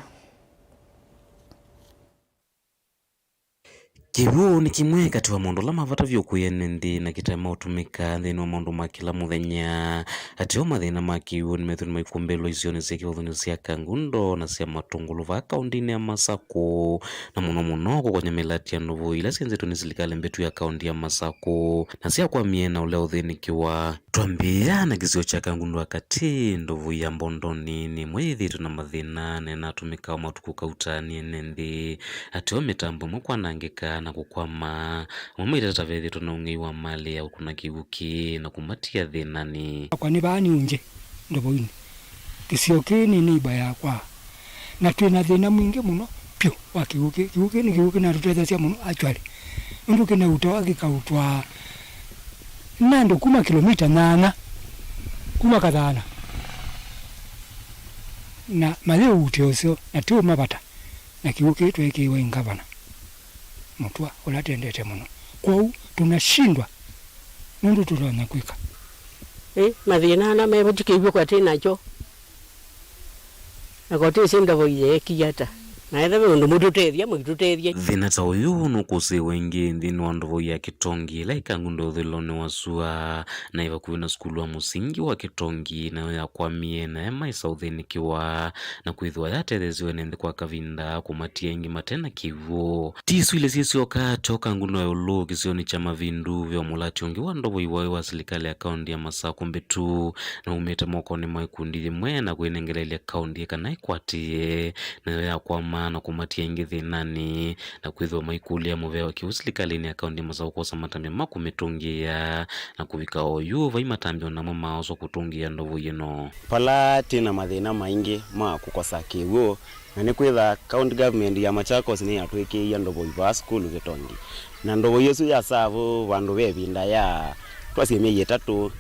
Kĩw'ũ nĩ kĩmwe katĩ wa maũndũ ala ma vata vyũ kwĩ ene nthĩ na kĩtaema ũtũmĩka nthĩnĩ wa maũndũ ma kĩla mũthenya. Ateo mathĩna ma kĩw'ũ nĩmethĩwa nĩmaikũmbĩlwa isionĩ syĩ kĩvathũkany'o sya Kangundo na sya Matũngũlũ vaa kaũntinĩ ya Masakũ, na mũno mũno kũkonya mĩlati ya ndovoi ila syenzĩtwe nĩ silikalĩ mbĩtu ya kaũnti ya Masakũ na syakwamie na ũlea ũthĩnĩkĩwa. Twambĩĩa na kĩsio kya Kangundo wa katĩ, ndovoi ya Mbondoni nĩ ĩmwe yĩthĩĩtwe na mathĩna na ĩnatũmĩkaa o matukũ kauta nĩ ene nthĩ. Ateo mĩtambo ĩmwe kwanangĩka na kũkwama, amwe maitata vethĩĩtwe na ũng'ei wa malĩ ya kũkũna kĩw'ũ kĩĩ na kũmatia thĩnanĩ. Akwa nĩ vaa nĩ ũngĩ ndovoinĩ. Kĩsio kĩĩ nĩ neighbor yakwa. Na twĩ na thĩna mwingĩ mũno vyũ wa kĩw'ũ kĩĩ. Kĩw'ũ kĩĩ nĩ kĩw'ũ kĩnatũtethasya mũno actually. Nũndũ kĩnautawa kĩkautwa na andũ kuma kilomita nyanya kuma Kathana. Na mayĩũutĩa ũseo na tĩũmavata. Na kĩw'ũ kĩĩ tweekĩiwe ĩ ngavana. Mũtũa ũla twendete mũno. Kwoou tũnashindwa nũndũ tũtonya kwĩka. Ĩ, mathĩna ana mevũtĩ kĩw'ũ katĩ nakyo. Na kotĩsĩ ndovoi yeekie ata. Na ethĩwa ve ũndũ mũtũtethya, mũitũtethye. Thĩna ta ũyũ nũkũsĩĩwe ĩngĩ nthĩnĩ wa ndovoi ya Kĩtongi, ĩla ĩkangundwa ũthũĩlonĩ wa sua, na ĩ vakuvĩ na sukulu wa mũsingi wa Kĩtongi, nayo yakwamie, na ema ĩsa ũthĩnĩkĩwa, na kwĩthĩwa yatetheesya ene nthĩ kwa kavinda kũmatia ĩngĩ mate na kĩw'ũ. Ti isu ilĩ syĩ syoka, kyoka ngũnũ ya ĩũlũ kĩsionĩ kya Mavindu, ve o mũlati ũngĩ wa ndovoi waĩ wa silikalĩ ya kaũntĩ ya Masakũ mbĩtu, na umĩte mokonĩ ma ikundi yĩmwe na kwĩnengeleelya kaũntĩ kana ĩkwatĩĩe, nayo yakwama na kũmatia ĩngĩ thĩnanĩ, na kwĩthĩwa maikũlya mũvea wa kĩw'ũ silikalĩnĩ ya kaũntĩ ya Masakũ kwosa matambya ma kũmĩtũngĩĩa, na kũvika oyu vai matambya o namo maoswa kũtũngĩĩa ndovoi ĩno. Vala twĩ na mathĩna maingĩ ma kũkosa kĩw'ũ, na nĩkwĩtha county government ya Machakos nĩyatwĩkĩie ndovoi vaa sukulu Kĩtongi, na ndovoi ĩsu ya serve vandũ ve ĩvinda ya twasye myei ĩtatũ,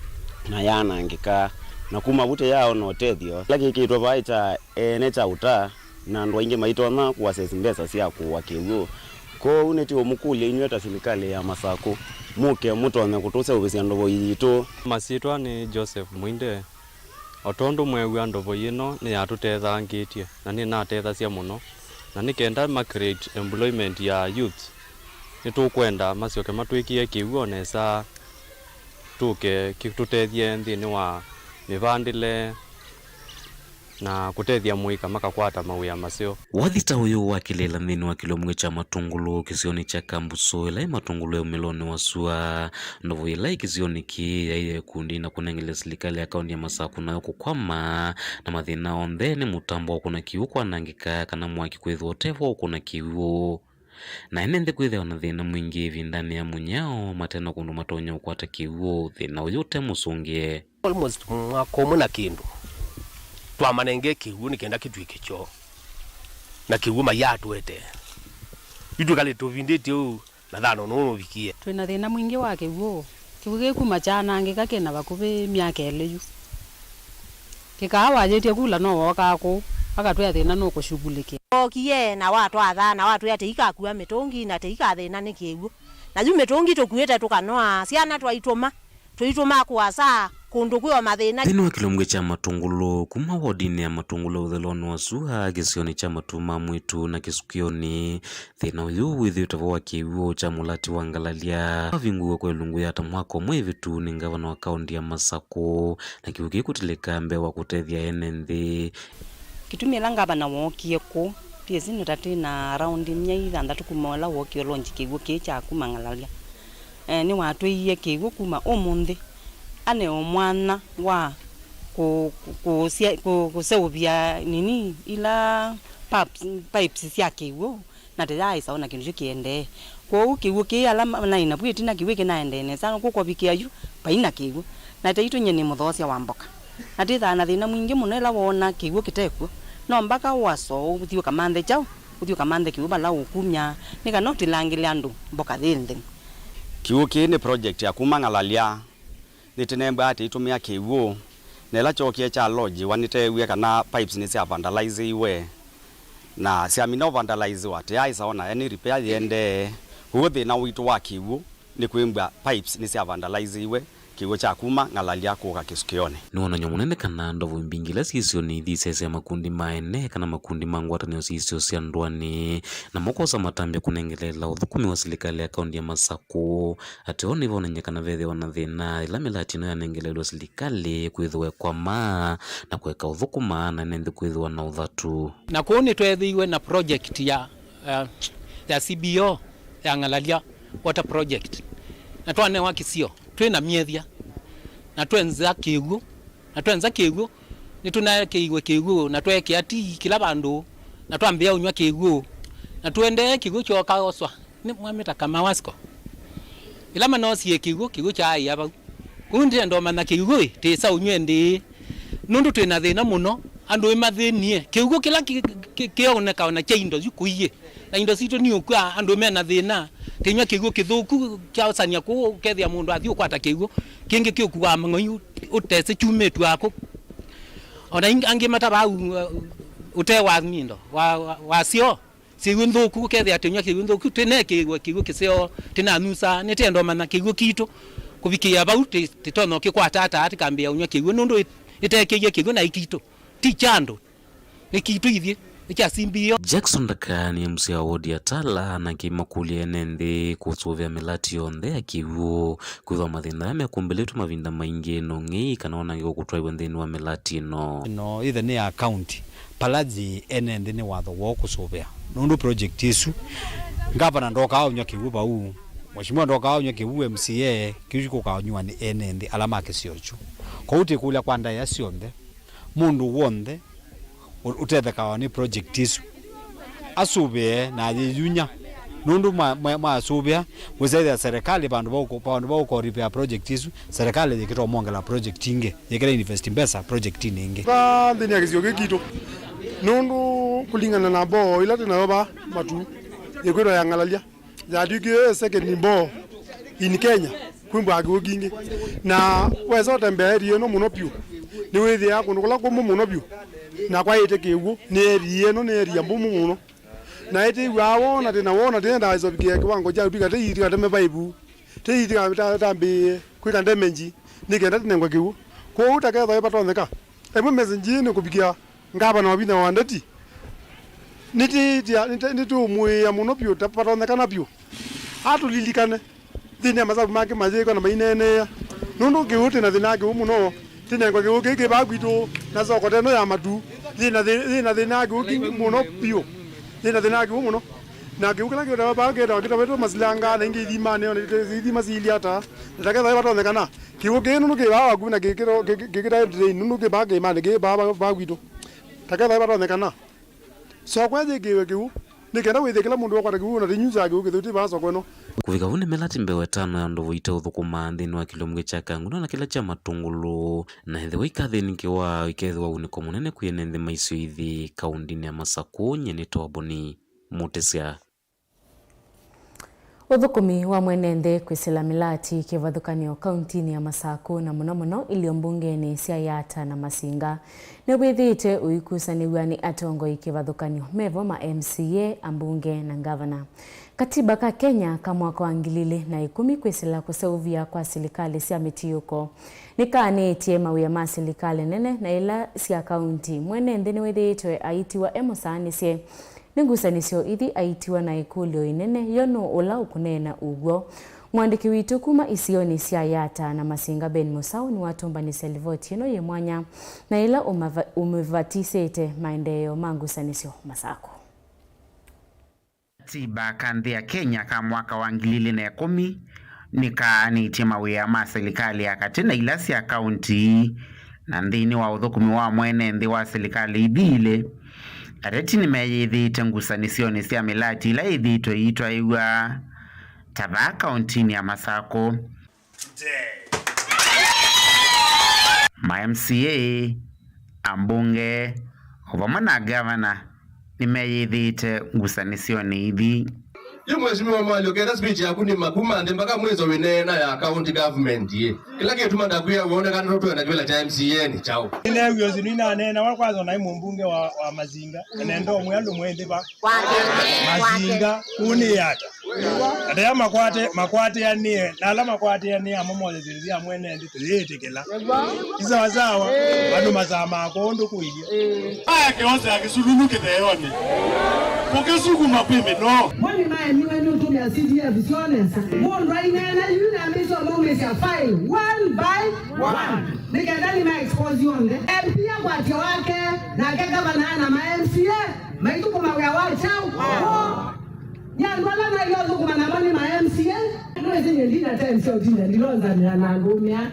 na yaanangĩka, na kuma vu tũyaona ũtethyo. Kĩla kĩkĩtwe vaa kya ene kya ũta, na andũ aingĩ maitonya kũ access mbesa sya kũũa kĩw'ũ. Kwoou nĩtũũmũkũlya inyw'ĩ ta silikalĩ ya Masakũ, mũke mũtonye kũtũseũvĩsya ndovoi yitũ. Masyĩtwa nĩ Joseph Mwinde. O tondũ mweew'a, ndovoi ĩno nĩyatũtethangĩtye na nĩnatethasya mũno, na nĩ kenda ma create employment ya youth, nĩtũkwenda masyoke matwĩkĩe kĩw'ũ o nesa, tũke kĩtũtethye nthĩnĩ wa mĩvandĩle na kũtethya mũika makakwata mawĩa maseo. Wathi ta ũyũ wakĩlĩĩla nthĩnĩ wa kĩlomw'ĩ kya Matũngũlũ kĩsionĩ kya Kambusu, ĩla ĩ Matũngũlũ ya umĩlonĩ wa sua. Ndovoi ĩla ĩ kĩsionĩ kĩĩ yaĩ ya ikundi na kũnengelea silikalĩ ya kaũntĩ ya Masakũ nayo kũkwama, na mathĩna onthe nĩ mũtambo wa kũna kĩw'ũ kwanangĩka kana mwaki kwĩthĩwa ũtevo wa kũna kĩw'ũ. Na ene nthĩ kwĩthĩwa na thĩna mwingĩ ĩvindanĩ ya mũnyao, mate na kũndũ matonya ũkwata kĩw'ũ, thĩna ũyũ ũte mũsũngĩe. Almost mwaka ũmwe na kĩndũ, twamanengee kĩw'ũ nĩ kenda kĩtw'ĩke kyoo, na kĩw'ũ mayatũetee. Yu twĩkalĩte tũvindĩtye ũu, na thano nũũ nũvikie. Twĩ na thĩna mwingĩ wa kĩw'ũ. Kĩw'ũ kĩĩ kuma kyaanangĩka kĩ na vakuvĩ myaka ĩlĩ yu. Kĩkaa wayĩtye kula no wokaa kũu, akatwĩa thĩna nũkũshughulikĩa. Wookie na watwatha na watwĩa tĩikakua mĩtũngi na tĩikathĩna nĩ kĩw'ũ. Na yu mĩtũngi tũkuĩte tũkanoa, syana twaitũma. Tũitũmaa kũasa kũndũ kwĩ o mathĩna. Nthĩnĩ wa kĩlomw'ĩ kya Matũngũlũ, kuma wodinĩ ya Matũngũlũ ũthũĩlonĩ wa sua, kĩsionĩ kya Matu ma Mwĩtu na Kĩsukyonĩ, thĩna ũyũ wĩthĩĩtwe vo wa kĩw'ũ kya mũlati wa ngalalya wavingũiwe kwa ĩlungu ya ta mwaka ũmwe ĩvĩtu nĩ ngavana wa kaũntĩ ya Masakũ, na kĩw'ũ kĩĩ kũtilĩka mbee wa kũtethya ene nthĩ. Kĩtumi ĩla ngavana wookie kũu, P S nĩ ta twĩ na around myei thanthatũ kuma ĩla wookie ũlonji kĩw'ũ kĩĩ kya kuma ngalalya. Eh, nĩwatwĩie kĩw'ũ kuma ũmũnthĩ aneo mwanya wa kũ-, kũ-, kũsya-, kũ-, kũseũvya nini ila pipes, pipes sya kĩw'ũ, na tĩyaaĩsa ona kĩndũ kyu kĩendee. Kwoou kĩw'ũ kĩĩ ala ma-, naĩ navu ĩtina kĩw'ũ kĩnaendee nesa, kũkovikĩa yu vai na kĩw'ũ. Na taitũ nyie nĩ mũthoosya wa mboka, na twĩthaa na thĩna mwingĩ mũno ĩla woona kĩw'ũ kĩtekw'o. No mbaka ũaso ũthi ũkamanthe kyaũ, ũthi ũkamanthe kĩw'ũ vala ũkumya, nĩ kana ũtilangĩle andũ mboka yĩ ntheu. Kĩw'ũ kĩĩ nĩ project ya kuma Ng'alalya. Nĩtĩnembwe atĩ itũmĩa kĩw'ũ, na ĩla kyookie kyalonjiwa nĩteewie kana pipes nĩsya vandaliziwe, na syamina vandaliziwa tĩyaaĩsa ona any repair yĩendee. Kwoou thĩna witũ wa kĩw'ũ nĩ kwĩmbwa pipes nĩsya vandaliziwe, kĩw'ũ kya kuma Ng'alalya kũka Kĩsukĩonĩ. Nĩ wonany'o mũnene kana ndovo mbingĩ ila syĩ isionĩ ithi isesea makundi ma ene kana makundi ma ngwatanĩo syĩ isio sya ndũanĩ, namo kwosa matambya kũnengeleela ũthũkũmi wa silikalĩ ya kaũntĩ ya Masakũ. Ateo nĩvonany'a kana vethĩwa na thĩna ĩla mĩlati ĩno yanengeleelw'a silikalĩ kwĩthĩwa ĩkwama na kũeka ũthũkũma na ene nthĩ kwĩthĩwa na ũthatu. Na kũu nĩtweethĩiwe na project ya, eh, ya C B O ya Ng'alalya Water Project, na twanewa kĩsio twĩ na myethya, na twenza kĩw'ũ, na twenza kĩw'ũ, nĩtũnaekeiwe kĩw'ũ, na tweekĩa tii kĩla vandũ, na twambĩĩa ũnyw'a kĩw'ũ, na tũendee kĩw'ũ kyooka oswa nĩ mwamĩta Kamawasco. Ĩla manoosie kĩw'ũ, kĩw'ũ kyaaĩa vau. Kũu ndĩenda ũmanya kĩw'ũ ĩ, tĩsa ũnyw'e ndĩĩ. Nũndũ twĩ na thĩna mũno, andũ ĩmathĩnie. Kĩw'ũ kĩla kĩ-, kĩ-, kĩoneka ona kya indo yu kũiĩ. Na indo sitũ nĩ ũkw'a, andũ me na thĩna. Tĩnyw'a kĩw'ũ kĩthũku kyaũsania kũu, ũkethĩa mũndũ athi ũkwata kĩw'ũ. Kĩngĩ kĩũkuaa mang'oi ũ-, ũtesĩ kyumĩtw'a kũ. Ona ing-, angĩ matavaa u-, ũtee wa nindo, wa, wa, wa syoo. Kĩw'ũ nthũku, ũkethĩa tĩnywa kĩw'ũ nthũku, tĩnekĩĩwe kĩw'ũ kĩseo, tĩnanyusaa, nĩtĩenda ũmanya kĩw'ũ kitũ. Kũvikĩĩa vau, tĩ-, tĩtonya ũkĩkwata ata tĩkambĩĩa ũnywa kĩw'ũ, nũndũ ĩ-, ĩtekĩie kĩw'ũ na ĩ kitũ. Ti kya andũ, nĩ kitũ ithyĩ, nĩ kya C B O. Jackson Ndaka nĩ M C A wa wodi ya Tala, na kĩmakũlya ene nthĩ kũsũvĩa mĩlati yonthe ya kĩw'ũ, kwĩthwa mathĩna aya mekũmbĩlĩtwe mavinda maingĩ no ng'ei kana ona ngĩ kũtwaĩwa nthĩnĩ wa mĩlati ĩno. Ĩno ĩthe nĩ ya county. Palaji ene nthĩ nĩ watho woo kũsũvĩa, nũndũ project ĩsu, ngavana ndokaa ũnywa kĩw'ũ vau, mheshimiwa ndokaa ũnywa kĩw'ũ, M C A, kĩu kĩkũkaa ũnywa nĩ ene nthĩ ala ma kĩsio kyu. Kwoou tĩkũlya kwa ndaĩa syonthe, mũndũ w'onthe ũ-, ũtethekawa nĩ project ĩsu asũvĩe na ayĩyunya, nũndũ mwa-, mwa-, mwasũvĩa wĩsaĩthĩa serikali vandũ va ũkũ-, vandũ va ũkoripĩa project ĩsu, serikali yĩkĩta ũmwongela project ingĩ, yĩkĩta invest mbesa project-inĩ ingĩ. Va nthĩnĩ ya kĩsio kĩĩ kitũ, nũndũ kũlingana na mboo ila twĩ nayo va matu, yĩkwĩtwa ya Ng'alalya, yatw'ĩkie second mboo in Kenya kwĩ mbaa kĩw'ũ kingĩ. Na wesa ũtembea area ĩno mũno vyũ, nĩwĩthĩaa kũndũ kũla kũmũ mũno vyũ na kwaĩte kĩw'ũ, nĩ area ĩno nĩ area mbũmũ mũno. Na ĩtĩw'aa woo na tĩna woo na tĩendaa ĩsovikĩa kĩwango kya ũtw'ĩka tĩitikateme vaivu, tĩitikatambĩĩe kwĩka damage nĩ kenda tĩnengwe kĩw'ũ. Kwoou ta kethwa ĩvatonyeka, ĩmwe message ĩĩ nĩ kũvikĩa ngavana wa vinya wa ndeti. Nĩtĩĩtya, nĩtĩ-, nĩtũũmũĩĩa mũno vyũ ta vatonyekana vyũ atũlilikane nthĩnĩ ya masavu make mayĩĩka na maineeneea, nũndũ kĩw'ũ tĩna thĩna wa kĩw'ũ mũno. Tĩnengwa kĩw'ũ kĩĩ kĩ vaa kwitũ, na soko ta ĩno ya matu yĩna thĩ-, yĩna thĩna wa kĩw'ũ kingĩ mũno vyũ, yĩna thĩna wa kĩw'ũ mũno. Na kĩw'ũ kĩla kĩtawa vaa kĩtawa kĩtawetwe masilanga, na ingĩ ithimanĩ, ona ithima siilye ata. Na ta kethwa ĩvatonyekana, kĩw'ũ kĩĩ nũndũ kĩ vaa waku na kĩkĩta drain nũndũ kĩ vaa kĩĩmanĩ kĩ vaa, vaa, vaa kwitũ. Ta kethwa ĩvatonyekana, soko ĩyĩkĩĩwe kĩw'ũ nĩ kenda wĩthĩe kĩla mũndũ wakwata kĩw'ũ na tĩnyusaa kĩw'ũ kĩtheu tĩ vaa soko ĩno. Kũvika vu nĩ mĩlati mbee wa ĩtano ya ndovo itaũthũkũma nthĩnĩ wa kĩlungu kya Kangũndũ na kĩla kya Matũngũlũ, na ethĩwa ikathĩnĩkĩwa, ikeethĩwa wunĩko mũnene kwĩ ene nthĩ ma isio ithi kaũndĩnĩ ya Masakũ. Nyie nĩtawa Boni Mũtĩsya. Ũthũkũmi wa mwene nthĩ kwĩsĩla mĩlati kĩvathũkany'o kauntinĩ ya Masakũ na mũno mũno ilio mbungenĩ sya Yatta na Masinga nĩwĩthĩĩte ũikusanĩw'a nĩ atongoi kĩvathũkany'o mevo ma M C A, ambunge na ngavana. Katiba ka Kenya ka mwaka wa ngili ilĩ na ĩkũmi kwĩsĩla kũseũvya kwa silikalĩ sya mĩtiũko nĩkaanĩtye mawĩa ma silikalĩ nene na ila sya kaunti. Mwene nthĩ nĩwĩthĩĩtwe aitiwa e mũsaanĩsye nĩ ngusanĩsyo ithi aitiwa na ĩkũlyo ĩnene, yo nũũ ũla ũkũneena ũw'o? Mũandĩki witũ kuma isionĩ sya Yatta na Masinga, Ben Mũsaũ, nĩwatũmbanĩsya livoti ĩno yĩ mwanya na ĩla ũmava-, ũmĩvatisĩte maendeeo ma ngusanĩsyo Masakũ. Katiba ka nthĩ ya Kenya ka mwaka wa ngili ilĩ na ĩkũmi nĩkaanĩtye mawĩa ma silikalĩ ya katĩ na ila sya kaunti, na nthĩnĩ wa ũthũkũmi wa mwene nthĩ wa silikalĩ ithi ilĩ, ateti nĩmeyĩthĩĩte ngusanĩsyonĩ sya mĩlati ila ĩthĩĩtwe ĩitwaĩw'a ta vaa kauntinĩ ya Masakũ. Ma M C A, ambunge, o vamwe na ngavana nĩmeyĩthĩĩte ngusanĩsyonĩ ithi. Yu Mheshimiwa Mwalyo, ketha speech yaku nĩ makuma nthĩ mpaka mwiso wĩneena ya county government ĩ. Kĩla kĩtuma ndakwĩa wonekana tũtwenda kĩvĩla kya M C A nĩ kyaũ? Nĩneewie ũsu nĩnaneenawa kwanza naĩ mũmbunge wa, wa Masinga, na nenda ũmwĩa ndũmwe nthĩ va. Masinga, ũnĩ ata? Atea makwate, makwatĩanĩe, na ala makwatĩanĩe amo mosesĩlĩsya mwene nthĩ tũyĩtĩkĩla. Nĩ sawa sawa, andũ masamaa kũndũ kũilyĩ. Aya kĩonza ya kĩsululu kĩtheonĩ. Kũkĩsukuma kwĩ mĩnoo. Moni maemiwe nĩ ũtũmĩa C D F syo nesa. Mũndũ aineena yu nambĩsyo maumĩsya file one by one. Nĩ kenda nĩ ma expose onthe. M P akwatya wake, nake gavana na ma M C A. Maithũkũma wĩa wa kyaũ? Nĩ andũ ala maĩle ũthũkũma namo nĩ ma M C A. Nĩwĩsĩ nyie ndina time sya ũtinda ndilonzanĩla na andũ ũmĩa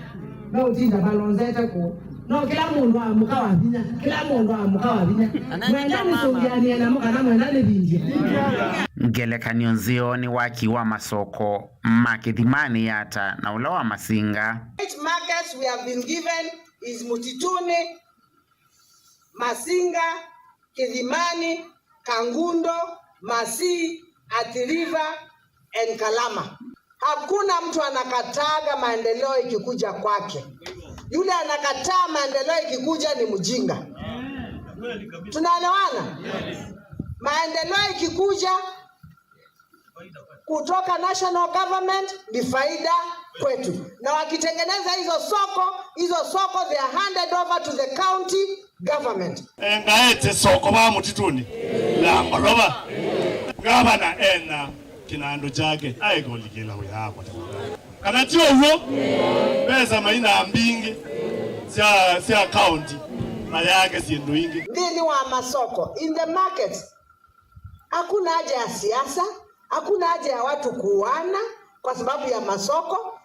meũtinda malonzete kũũ. No kĩla mũndũ amũka wa vinya, kĩla mũndũ amũka wa vinya. Mwenda nĩsũngĩanĩe namo kana mwenda nĩvindye? Ngelekany'o nzeo nĩ waki wa masoko ma Kĩthimanĩ, Yatta na ũla wa Masinga. Eight markets we have been given is Mutituni, Masinga, Kĩthimanĩ, Kangundo, Masii, Athi River and Kalama. Hakuna mtu anakataaga maendeleo ikikuja kwake. Yule anakataa maendeleo ikikuja ni mjinga. Tunaelewana? Maendeleo ikikuja kutoka national government ni faida kwetu, na wakitengeneza hizo soko, hizo soko they are handed over to the county government. Engaete soko va mũtitũnĩ ya ngolova. Ngavana ena kĩnandũ kyake aĩkũlikĩla wĩa wakwa. Kana ti ũw'o, mbesa maina mbingĩ sya, sya kaunti mayake syĩndũ ingĩ. Nthĩnĩ wa masoko, in the markets, hakuna haja ya siasa, hakuna haja ya watu kuuana kwa sababu ya masoko.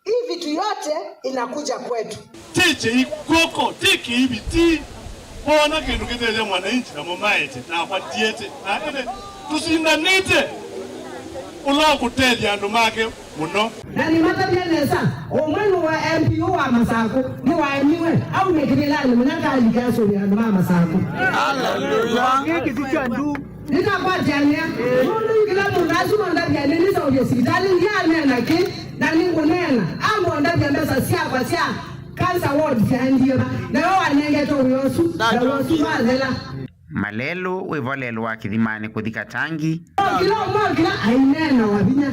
Hii vitu yote inakuja kwetu. Ti kĩi kw'oko, ti kĩivi, ti kwona kĩndũ kĩtethya mwananchi, namo maete, nakwa ndiete, nake nĩ, tũsindanĩte ũla ũkũtethya andũ make mũno. Na nĩmatavya nesa, ũmwe nĩ wa M P U wa Masakũ, nĩwaemiwe, aumĩkĩlĩlanĩ mũna kalike asũvĩa andũ ma Masakũ. Hallelujah. Gĩkĩ ti kya ndu. Nĩtakwatĩanĩa, nũndũ yu kĩla mũndũ asu wondavya nĩnĩseũvye sivitalĩ, ndianeena kĩ, na nĩngũneena, ambondavya mbesa syakwa sya cancer ward syaendie va, nawe wanengete wĩa ũsu, na wĩa ũsu ndwathela. Malelũ wĩ vo lelũ wa kĩthimanĩ kũthi Katangi. Kĩla ũmwe kĩla aineena wa vinya.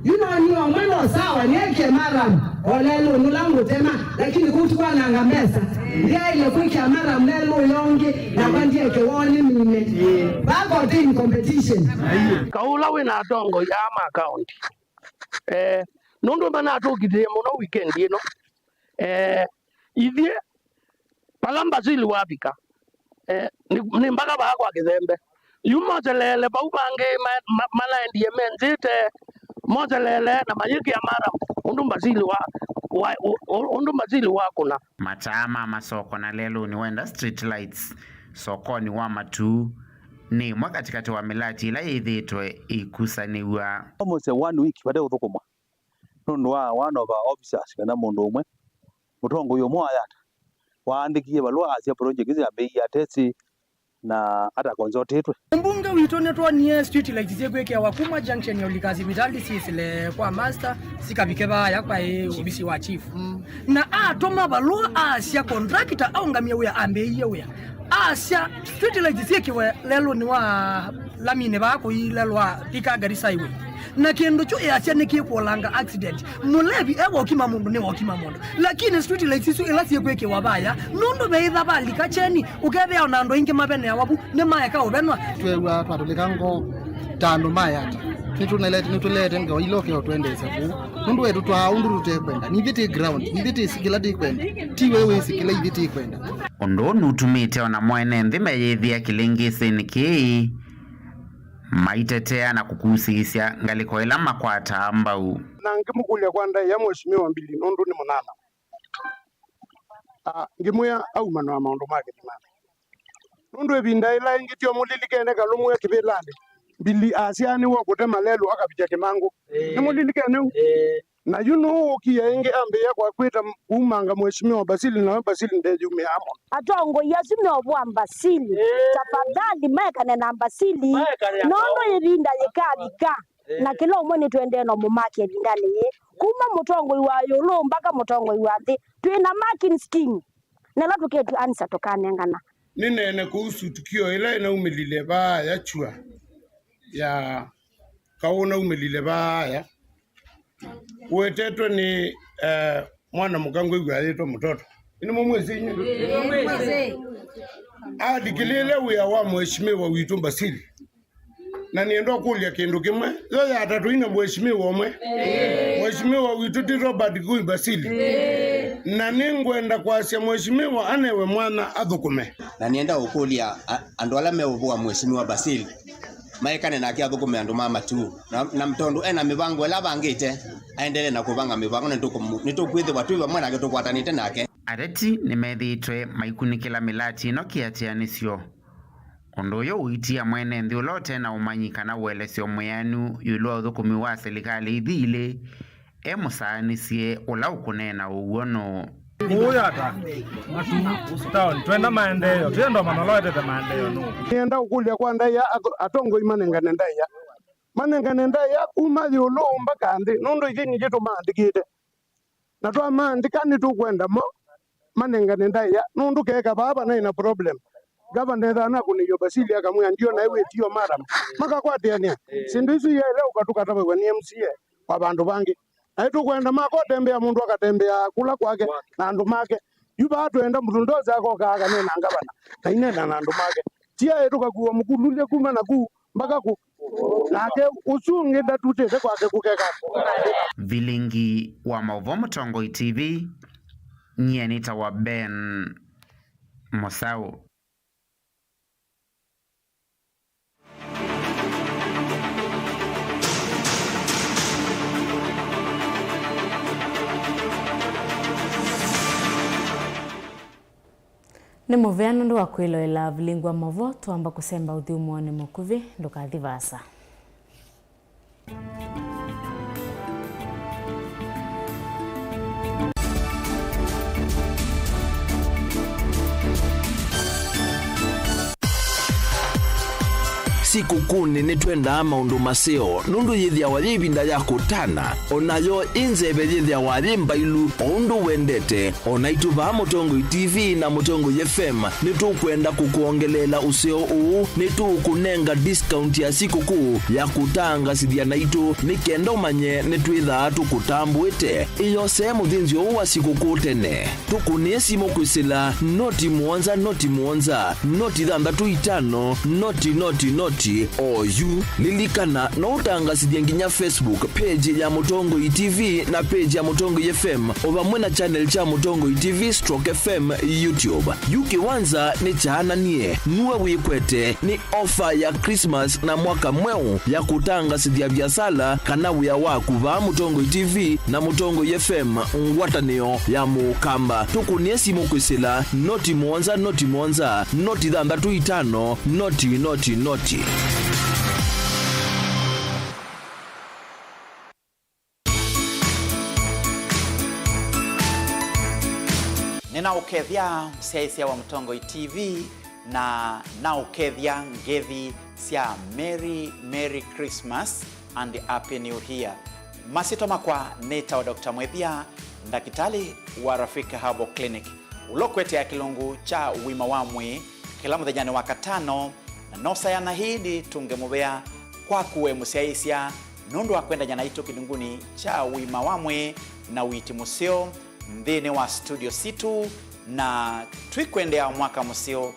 Yu no nĩ omwe no sawa, nĩekie maramu, o lelũnĩ ũla ngũtema, lakini kũu ti kwananga mbesa. Ndyaĩle kwĩkĩa maramu lelũ ũla ũngĩ, nakwa ndyeke woo nĩ mine. Vaa kotĩnĩ competition. Kaũla wĩ na atongoi aa ma kaũnti. Eh, nũndũ manatũkitĩe mũno weekend ĩno. Eh, ithyĩ vala Mbasili wavika, eh, nĩ, nĩ mpaka vaa kwa kĩthembe. Yu moseleele vau vangĩ ma, ma, manaendie menzĩte, moseleele na mayĩkĩa maramu ũndũ Mbasili wa, wa, ũ-, ũ-, ũndũ Mbasili wakũna. Mataa ma masoko na lelũnĩ wenda street lights sokonĩ wa Matuu nĩ ĩmwe katĩkatĩ wa mĩlati ĩla yĩthĩĩtwe ĩikusanĩw'a. Almost one week vate ũthũkũmwa nũndũ wa one of our officers kana mũndũ ũmwe, mũtongoi ũmwe wa Yatta waandĩkie valũa asya project isu yambĩĩie atesi na ata consultĩtwe. Mbunge witũ nĩtwonie street lights syĩkwĩkĩawa kuma junction ya Ulika sivitalĩ syĩsĩle kwa master, sikavike vaaya kwa ĩ ovisi wa chief. Na atũma valũa asya contractor aũngamie wĩa ambĩĩie wĩa. Asya street lights syĩkĩwe lelũnĩ wa laminĩ vaa kũilelwa Thika Garissa Highway. Na kĩndũ kyu ĩasya nĩkĩkũolanga accident. Mũlevi e wokima mũndũ nĩ wokima mũndũ. Lakini street lights isu ila syĩkwĩkĩwa vaya, nũndũ veĩtha valika kyeni, ũkethĩa ona andũ aingĩ maveneawa vu nĩmaeka ũvenwa. Tweew'a twatũlĩka ngoo ta andũ ma Yatta. Nĩtũnelete, nĩtũleete ngewa ila ũkeo twendeesya kũu. Nũndũ wetũtwaa ũndũ tũtekwenda. Nithyĩ tĩ ground, nithyĩ tĩsĩ kĩla tĩkwenda. Ti we wĩsĩ kĩla ithyĩ tĩkwenda. Ũndũ ũũ nũtumĩte ona mwene nthĩ meyĩthĩa kĩlĩngĩsĩnĩ kĩĩ, maitetea na kũkusĩĩsya ngalĩko ĩla makwataa mbau. Na ngĩmũkũlya kwa ndaĩa Mheshimiwa Mbili nũndũ nĩ mũnana. Ah, ngĩmwĩa aumanwa maũndũ ma kĩthimanĩ. Nũndũ ĩvinda ĩla ĩngĩ tyo mũlilikene kalũmwe kĩvĩlanĩ, Mbili asyaanĩw'e kũtema lelũ akavikya Kĩmangũ. Ĩĩ. Nĩmũlilikene ũu? Ĩĩ. Na yu nũũ ũkie ĩngĩ ambĩĩa kwa kwĩta kumanga Mheshimiwa Basili, nawe Basili ndeyumĩaa mũno. Atongoi asu meovwa Mbasili. Ĩĩ. Tafadhali maekane na Mbasili. Maekane na nũndũ ĩvinda yĩkavika. Ĩĩ. Na kĩla ũmwe nĩtwendee no mũmake ĩvindanĩ yĩĩ. Kuma mũtongoi wa ĩũlũ mpaka mũtongoi wa nthĩ. Twĩ na marking scheme. Na ĩla tũketw'a ansa tũkanengana. Nĩneene kũusu tukio ĩla ĩnaumĩlile vaaya kyua ya kaũ naumĩlile vaaya. Ũetetwe nĩ, eh, mwana mũka ngwĩw'a ayĩtwa Mũtoto. Nĩmũmwĩsĩ inyw'ĩ? Alikĩlĩĩle wĩa wa Mheshimiwa witũ Basili. Na nĩenda ũkũlya kĩndũ kĩmwe. Yo ya atatũ ina mheshimiwa ũmwe. Mheshimiwa witũ ti Robert Kũi Basili. Na nĩngwenda kwasya mheshimiwa anewe mwanya athũkũme. Na nĩenda ũkũlya a-, andũ ala meũvũa Mheshimiwa Basili, maekane nake athũkũme andũ ma Matuu. Na, na tondũ ena mĩvango ĩla avangĩte, aendelee na kũvanga mĩvango, na nĩtũkũmũ-, nĩtũkwĩthĩwa twĩ vamwe nake, tũkwatanĩte nake. Ateti nĩmethĩĩtwe maikunĩkĩla mĩlati ĩno kĩatĩanĩsyo. Ũndũ ũyũ ũitia mwene nthĩ ũla ũte na ũmanyi kana ũelesyo mwĩanu ĩũlũ wa ũthũkũmi wa silikalĩ ithi ilĩ, e mũsaanĩsye ũla ũkũneena ũw'o nũũ. Kũũ Yatta, Matuu town, twenda maendeeo, twĩ andũ amanola wetete maendeeo nũũ? Nĩenda ũkũlya kwa ndaĩa, atho-, atongoi manengane ndaĩa. Manengane ndaĩa kuma ĩũlũ mpaka nthĩ, nũndũ ithyĩ nithyĩ tũmaandĩkĩte. Na twamaandĩka nĩtũkwenda mo manengane ndaĩa, nũndũ keka vaa vanaĩ na problem. Gavana ethĩwa nakũnĩiwe Basili akamwĩa, "Ndio, naĩ wĩtio, madam." Makakwatĩanĩa. Syĩndũ isu iyaĩle ũka tũkatavaw'a nĩ M C A wa vandũ vangĩ. Naĩ tũkwenda makotembea, mũndũ akatembea kũla kwake na andũ make. Yu vaa twenda bulldozer akoka akanena ngavana, na inena na andũ make. Tiaĩ tũkakua mũkululye kuma naku mpaka ku. Nake ũsu ũngĩ ndatutĩte kwake kũkeka. Vilingi wa maũvoo Mũtongoi T V, nyie nĩtawa Ben Mũsaũ. Nĩ mũvea nũndũ wa kwĩloela vilingi wa maũvoo. Twamba kũsemba ũthyũmũonĩ mũkuvĩ, ndũkathi vaasa. Sikũkũnĩ nĩtwendaa maũndũ maseo, nũndũ yĩthĩawa yĩ ĩvinda ya kũtana. O nayo ĩ nzeve yĩthĩawa yĩ mbailu, o ũndũ wendete. O naitũ vaa Mũtongoi T V na Mũtongoi F M nĩtũkwenda kũkwongeleela ũseo ũũ. Nĩtũũkũnenga discount ya sikũkũ ya kũtangasĩthya naitũ, nĩ kenda ũmanye nĩtwĩthaa tũkũtambũĩte. Ĩyosee mũthĩnzĩo ũũ wa sikũkũ tene. Tũkũnĩe simũ kwĩsĩla noti mũonza, noti mũonza, noti thanthatũ itano, noti, noti, noti, o yu. Lilikana, no ũtangasĩthye nginya Facebook page ya Mũtongoi T V na page ya Mũtongoi F M, o vamwe na channel kya Mũtongoi T V stroke F M YouTube. Yu kĩwanza nĩ kyaananie, nue wĩkwete, nĩ ofa ya Christmas na mwaka mweũ ya kũtangasĩthya viasala kana wĩa waku vaa Mũtongoi T V na Mũtongoi F M, ngwatanĩo ya Mũkamba. Tũkũnĩe simũ kwĩsĩla noti mũonza, noti mũonza, noti thanthatũ itano, noti, noti, noti. Nĩnaũkethya mũsyaĩĩsya wa Mũtongoi T V, na naũkethya ngethi sya Merry, Merry Christmas and Happy New Year. Masyĩtwa makwa nĩtawa Doctor Mwĩthia, ndakĩtalĩ wa Rafika Herbal Clinic, ũla ũkũetea kĩlungu kya ũima wa mwĩĩ kĩla mũthenyanĩ wa katano, na nosayana ĩndĩ tũnge mũvea kwaku we mũsyaĩĩsya nũndũ wa kwendany'a naitũ kĩlungunĩ kya ũima wa mwĩĩ na ũiiti mũseo nthĩnĩ wa studio sitũ, na twĩkwendea mwaka mũseo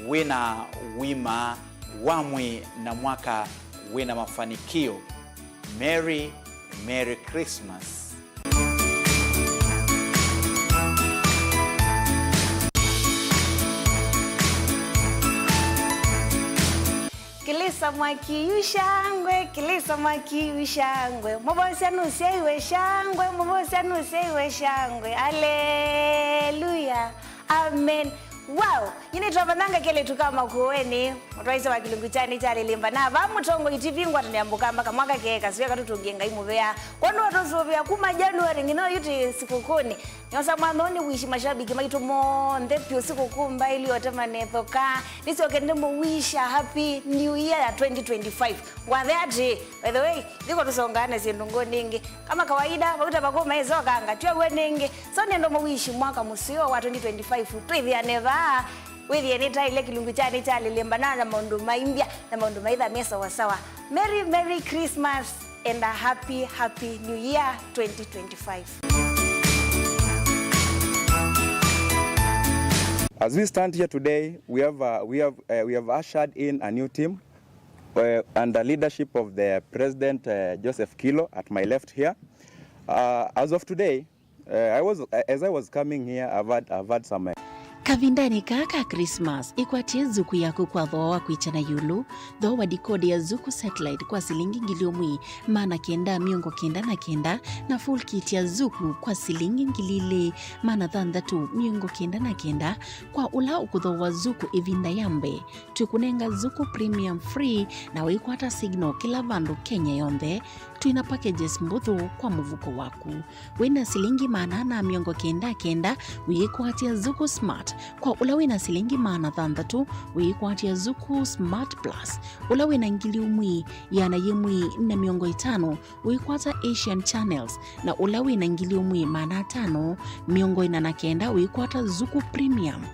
wĩna ũima wa mwĩĩ na mwaka wĩna mafanikio. Merry, Merry Christmas. Kĩlĩsa mwaki yu shangwe, kĩlĩsa mwaki yu shangwe, mũvosya nũsyaiwe shangwe, mũvosya nũsyaiwe shangwe. Aleluya. Amen. Wow! Nyie nĩtawa Vananga kelĩtu ka Makueni, mũtwaĩsya wa kĩlungu kya nĩ kya lĩlĩmba. Na vaa Mũtongoi T V ngwatanĩa mbũka mbaka mwaka keeka, sio katũtũngĩe Ngai mũvea. Kwondũ watũsũvĩa kuma January nginya oyu twĩ sikũkũnĩ. Nyosa mwanthoni wishi mashabiki maitũ monthe pyũ sikũkũ mbaĩlu yote manethoka. Nĩsyoke ndĩmũwisha Happy New Year ya twenty twenty-five. Ngwathe atĩ, by the way, thiko tũsongaane syĩndũ ngũnĩ ĩngĩ. Kama kawaida, vauta vakũma ĩsokanga, twĩw'e nĩngĩ. So nĩenda mũwishi mwaka mũseo wa twenty twenty-five, twĩthĩane vaa. Wĩthĩe nĩtaĩle kĩlungu kya nĩ kya lĩlĩmba na, na maũndũ maimbya, na maũndũ maitha me sawasawa. Merry, Merry Christmas and a happy, happy New Year twenty twenty-five. As we stand here today, we have, uh, we have, uh, we have ushered in a new team, uh, under leadership of the President, uh, Joseph Kilo at my left here. Uh, as of today, uh, I was, uh, as I was coming here, I've had, I've had some, uh, Kavindanĩ kaa ka Christmas, ĩkwatĩe Zuku yaku kwa thooa wa kwĩkya na ĩũlũ. Thooa wa dikodi ya Zuku Satellite kwa silingi ngili ũmwe maana kenda mĩongo kenda na kenda, na full kit ya Zuku kwa silingi ngili ilĩ maana thanthatũ mĩongo kenda na kenda kwa ũla ũkũthooa Zuku ĩvinda ya mbee. Twĩkũnenga Zuku Premium free na ũikwata signal kĩla vandũ Kenya yonthe. Twĩ na packages mbũthũ kwa mũvuko waku. Wĩ na silingi maana ana mĩongo kenda kenda, ũyĩkwatya Zuku Smart. Kwa ũla wĩ na silingi maana thanthatũ, ũyĩkwatya Zuku Smart Plus. Ũla wĩ na ngili ũmwe, ĩana yĩmwe na mĩongo ĩtano, ũyĩkwata Asian Channels. Na ũla wĩ na ngili ũmwe maana atano mĩongo ĩna na kenda, ũyĩkwata Zuku Premium.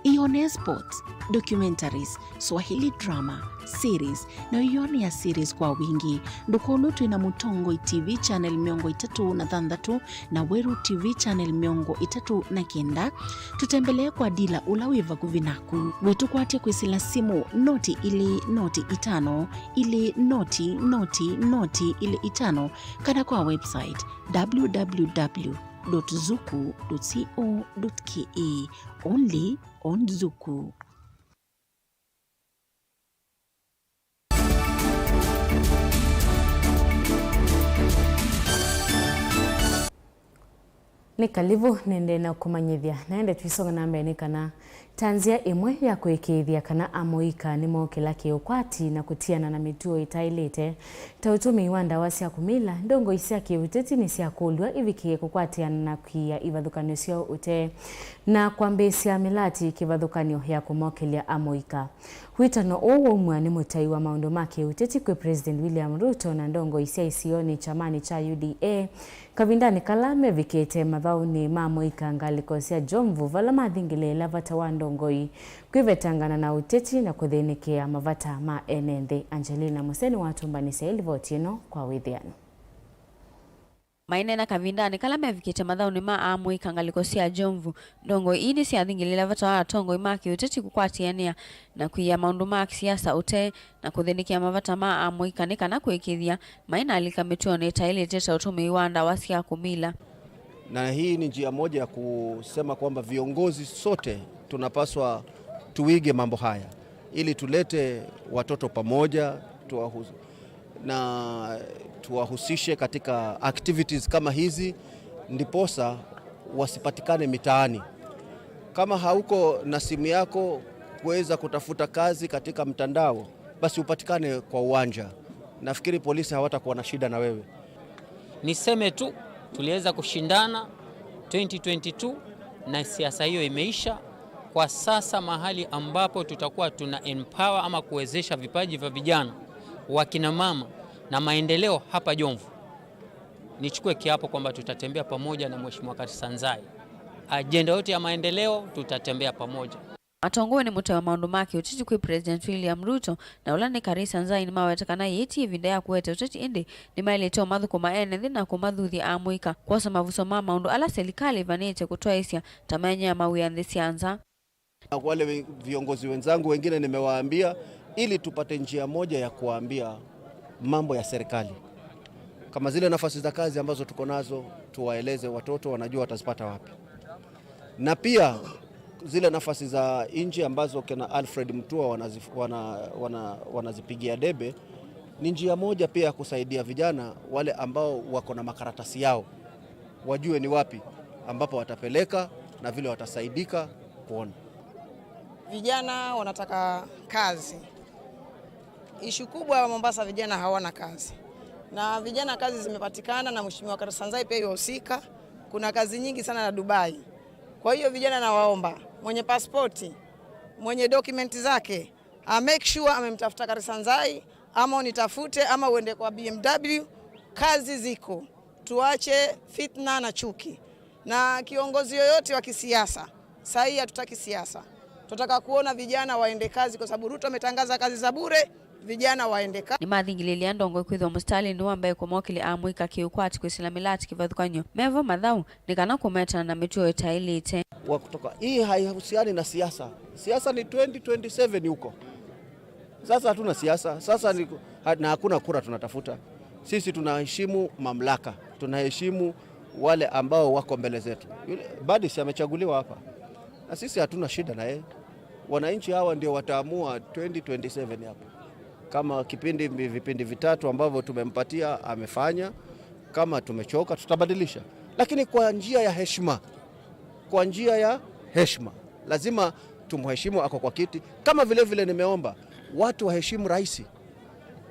Ĩyonee sports, documentaries, Swahili drama, series, na ĩyonea series kwa wingĩ. Ndũkolwe twĩ na Mũtongoi T V channel mĩongo ĩtatũ na thanthatũ na Weru T V channel mĩongo ĩtatũ na kenda. Tũtembelee kwa dila ũla wĩ vakuvĩ naku. Wĩtũkwatye kwĩsĩla simũ noti ilĩ noti itano ilĩ noti noti noti ilĩ itano, kana kwa website w w w dot zuku dot co dot k a. Only on Zuku. Nĩ kalĩvu nĩendee na kũmanyĩthya, na ende tũisonga na mbee nĩ kana ta nzĩa ĩmwe ya kũĩkĩĩthya kana amũika nĩmookĩla kĩũkwati na kũtiana na mĩtuo ĩtaĩlĩte, ta ũtũmĩi wa ndawa sya kũmila, ndongoi sya kĩũteti nĩsyakũlw'a ivikĩe kũkwatĩana na kũia ivathũkany'o sya ũtee na kwambĩĩsya mĩlati kĩvathũkany'o ya kũmokĩlya amũika. Wĩtano ũũ waumw'a nĩ mũtai wa maũndũ ma kĩũteti kwĩ President William Ruto na ndongoi sya isionĩ kyamanĩ kya U D A, kavindanĩ kala mevikĩte mathaũnĩ ma amũika ngalĩko sya Jomvu, vala mathingĩlĩĩla vata wa ndongoi kwĩvetangana na ũteti na kũthĩnĩkĩa mavata ma ene nthĩ. Angelina Museni watũmbanĩsya ĩlivoti ĩno kwa wĩthĩano. Maineena kavindanĩ kala mevikĩte mathaũnĩ ma amũika ngalĩko sya Jomvu, ndongoi ii nĩsyathingĩlĩĩla vata wa atongoi ma kĩũteti kũkwatĩanĩa na kũia maũndũ ma kĩsiasa ũtee na kũthĩnĩkĩa mavata ma amũika nĩ kana kũĩkĩĩthya mai na alika mĩtuonĩ ĩtaĩlĩte ta ũtũmĩi wa ndawa sya kũmila. Na hii ni njia moja ya kusema kwamba viongozi sote tunapaswa tuige mambo haya ili tulete watoto pamoja, tuwahu-, na tuwahusishe katika activities kama hizi, ndiposa wasipatikane mitaani. Kama hauko na simu yako kuweza kutafuta kazi katika mtandao, basi upatikane kwa uwanja. Nafikiri polisi hawatakuwa na shida na wewe. Niseme tu, tuliweza kushindana twenty twenty-two na siasa hiyo imeisha. Kwa sasa mahali ambapo tutakuwa tuna empower ama kuwezesha vipaji vya vijana, wakina mama na maendeleo hapa Jomvu, nichukue kiapo kwamba tutatembea pamoja na Mheshimiwa Karisanzai. Ajenda yote ya maendeleo tutatembea pamoja. Atongoew'e nĩ mũtai wa maũndũ ma kĩũteti kwĩ President William Ruto na ũla nĩ Karisanzai nĩmaweta kana yĩĩ ti ĩvinda ya kũete ũteti, ĩndĩ nĩmaĩlĩte ũmathũkũma ene nthĩ na kũmathuthya amũika kwosa mavusyo ma maũndũ ala silikalĩ ĩvanĩte kũtwaĩĩsya ta maenyeea mawĩa nthĩ sya nza. Na wale we-, viongozi wenzangu wengine nimewaambia ili tupate njia moja ya kuwaambia mambo ya serikali. Kama zile nafasi za kazi ambazo tuko nazo, tuwaeleze watoto wanajua watazipata wapi. Na pia zile nafasi za nje ambazo kina Alfred Mutua wanazif-, wana-, wana-, wanazipigia debe, ni njia moja pia ya kusaidia vijana wale ambao wako na makaratasi yao, wajue ni wapi ambapo watapeleka na vile watasaidika kuona. Vijana wanataka kazi. Ishu kubwa ya Mombasa, vijana hawana kazi. Na vijana kazi zimepatikana, na Mheshimiwa Karisanzai pia yuhusika. Kuna kazi nyingi sana na Dubai. Kwa hiyo vijana nawaomba, mwenye pasipoti, mwenye document zake, a make sure amemtafuta Karisanzai, ama unitafute, ama uende kwa B M W, kazi ziko. Tuache fitna na chuki. Na kiongozi yoyote wa kisiasa, saa hii hatutaki siasa. Tunataka kuona vijana waende kazi kwa sababu Ruto ametangaza kazi za bure, vijana waende kazi. Nĩmathingĩlĩĩlya ndongoi kwĩthĩwa mũsitalĩnĩ wa mbee kũmokĩlya amũika kĩũkwati kwĩsĩla mĩlati kĩvathũkany'o mevo mathaũ nĩ kana kũmetana na mĩtuo ĩtaĩlĩte. Wa kutoka. Hii haihusiani na siasa. Siasa ni twenty twenty-seven huko. Sasa hatuna siasa. Sasa ni, ha-, na hakuna kura tunatafuta. Sisi tunaheshimu mamlaka. Tunaheshimu wale ambao wako mbele zetu. Yule, Badi si amechaguliwa hapa. Na sisi hatuna shida na yeye. Wananchi hawa ndio wataamua twenty twenty-seven hapa. Kama kipindi, vipindi vitatu ambavyo tumempatia amefanya, kama tumechoka, tutabadilisha. Lakini kwa njia ya heshima. Kwa njia ya heshima. Lazima tumheshimu, ako kwa kiti. Kama vile vile nimeomba watu waheshimu rais.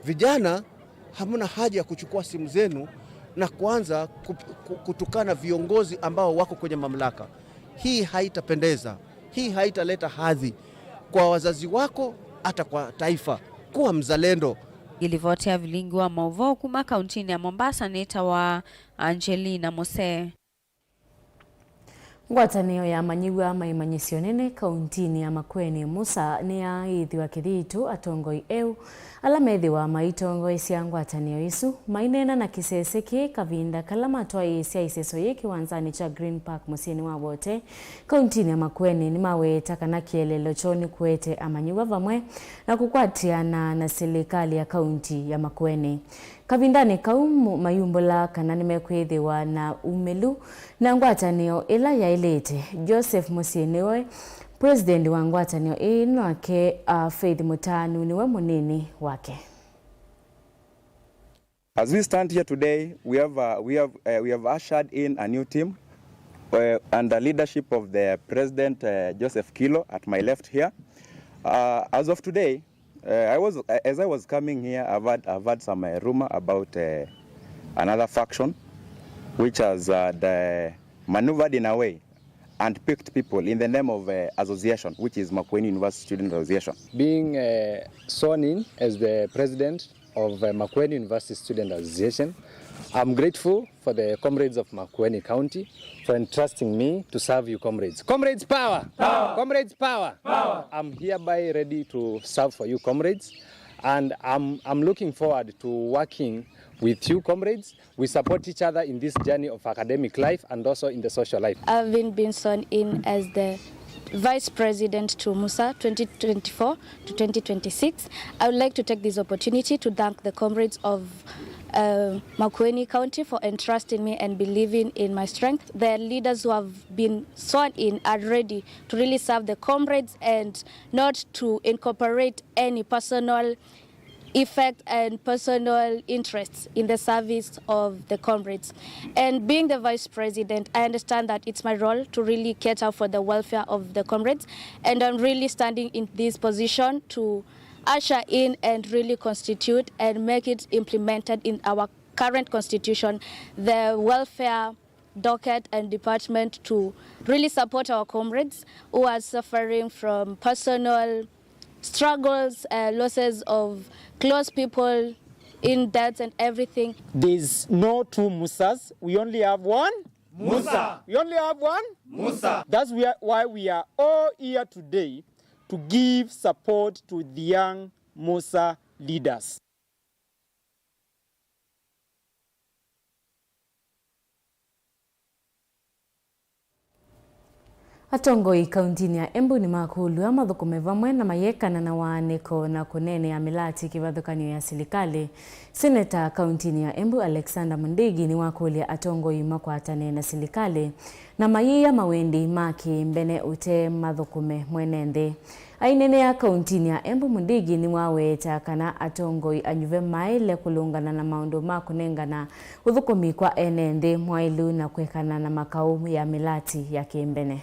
Vijana, hamna haja ya kuchukua simu zenu na kuanza kup-, ku-, kutukana viongozi ambao wako kwenye mamlaka. Hii haitapendeza. Hii haitaleta hadhi kwa wazazi wako, hata kwa taifa. Kuwa mzalendo. Ĩlivoti ya vilingi wa maũvoo kuma kauntinĩ ya Mombasa nĩtawa Angelina Mose. Ngwatanĩo ya amanyĩw'a ma ĩmanyĩsyo nene kauntinĩ ya Makueni, MUSA, nĩyaaĩthw'a kĩthito atongoi eũ ala methĩwa maitongoesya ngwatanĩo ĩsu, maineena na kĩsese kĩĩ kavinda kala matwaĩĩsya ĩseso yĩĩ kĩwanzanĩ kya Green Park mũsyĩnĩ wa Wote, kauntinĩ ya Makueni. Nĩmaweta kana kĩeleelo kyoo nĩ kũete amanyĩw'a vamwe na kũkwatĩana na silikalĩ ya kaunti ya Makueni. Kavindanĩ kau, mayumbũla kana nĩmekwĩthĩwa na umĩlu na ngwatanĩo ĩla yaĩlĩte. Joseph Mũsyĩ nĩwe president wa ngwatanĩo ĩĩ, nake, a, Faith Mũtanu nĩwe mũnini wake. As we stand here today, we have, uh, we have, uh, we have ushered in a new team, uh, under leadership of the president, uh, Joseph Kilo at my left here. Uh, as of today, Uh, I was, uh, as I was coming here, I've had, I've had some, uh, rumor about, uh, another faction which has, uh, the, maneuvered in a way and picked people in the name of, uh, association, which is Makueni University Student Association. Being, uh, sworn in as the president of, uh, Makueni University Student Association, I'm grateful for the comrades of Makueni County for entrusting me to serve you, comrades. Comrades power! Power! Comrades power! Power! I'm hereby ready to serve for you, comrades, and I'm, I'm looking forward to working with you, comrades. We support each other in this journey of academic life and also in the social life. Having been sworn in as the Vice President to MUSA twenty twenty-four to twenty twenty-six, I would like to take this opportunity to thank the comrades of, uh, Makueni County for entrusting me and believing in my strength. The leaders who have been sworn in are ready to really serve the comrades and not to incorporate any personal effect and personal interests in the service of the comrades. And being the vice president, I understand that it's my role to really cater for the welfare of the comrades, and I'm really standing in this position to usher in and really constitute and make it implemented in our current constitution, the welfare docket and department to really support our comrades who are suffering from personal struggles, uh, losses of close people in deaths and everything. There's no two MUSAs. We only have one MUSA. We only have one MUSA. That's where, why we are all here today to give support to the young MUSA leaders. Atongoi kauntinĩ ya Embu nĩmakũlw'a mathũkũme vamwe na mayekana na waanĩko na kũneenea mĩlatĩ kĩvathũkany'o ya silikalĩ. Seneta kauntinĩ ya Embu Alexander Mundigi nĩwakũlya atongoi makwatane na silikalĩ na mayĩĩa mawendi ma kĩmbene ũte mathũkũme mwene nthĩ. Aineenea kauntinĩ ya Embu, Mundigi nĩwaweeta kana atongoi anyuve maĩle kũlũngana na maũndũ ma kũnengana ũthũkũmi kwa ene nthĩ mwaĩlu na kwĩkana na makaũ ya mĩlatĩ ya kĩmbene.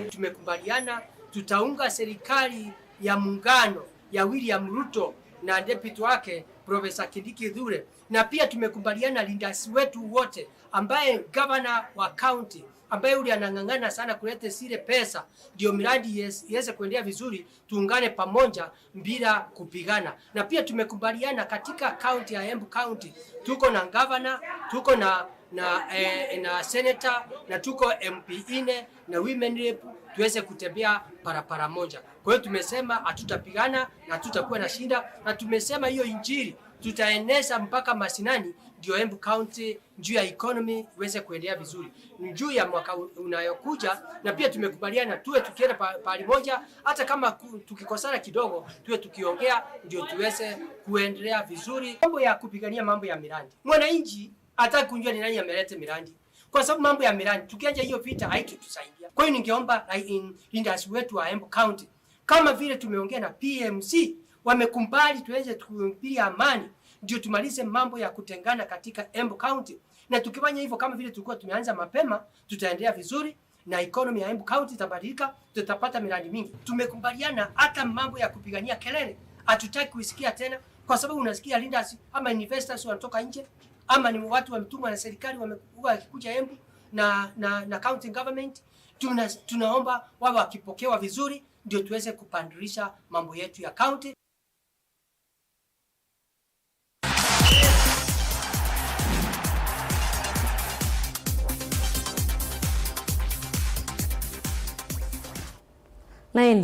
Tumekubaliana tutaunga serikali ya muungano ya William Ruto na deputy wake Professor Kindiki Kithure, na pia tumekubaliana leaders wetu wote, ambaye gavana wa county, ambaye ule anang'ang'ana sana kuleta zile pesa ndio miradi yes-, iweze kuendelea vizuri, tuungane pamoja bila kupigana. Na pia tumekubaliana katika county ya Embu County, tuko na gavana, tuko na, na, eh, na senator, na tuko M P nne na women rep, tuweze kutembea barabara moja. Kwa hiyo tumesema hatutapigana na hatutakuwa na shida, na tumesema hiyo injili tutaeneza mpaka mashinani, ndio Embu County juu ya economy iweze kuendelea vizuri juu ya mwaka u-, unayokuja. Na pia tumekubaliana tuwe tukienda pa-, pahali moja, hata kama ku-, tukikosana kidogo, tuwe tukiongea ndio tuweze kuendelea vizuri. Mambo ya kupigania mambo ya miradi, mwananchi hataki kujua ni nani ameleta miradi, kwa sababu mambo ya miradi, tukianja hiyo vita, haitutusaidia. Kwa hiyo ningeomba, like, in, leaders wetu wa Embu County, kama vile tumeongea na P M C, wamekubali tuweze kuhubiri amani, ndio tumalize mambo ya kutengana katika Embu County. Na tukifanya hivyo, kama vile tulikuwa tumeanza mapema, tutaendelea vizuri na economy ya Embu County itabadilika, tutapata miradi mingi. Tumekubaliana hata mambo ya kupigania kelele, hatutaki kuisikia tena, kwa sababu unasikia leaders ama investors wanatoka nje, ama ni watu wametumwa na serikali, wamekuwa wakikuja Embu na, na, na county government, Tuna, tunaomba wawe wakipokewa vizuri, ndio tuweze kupandirisha mambo yetu ya county. Na ĩndĩ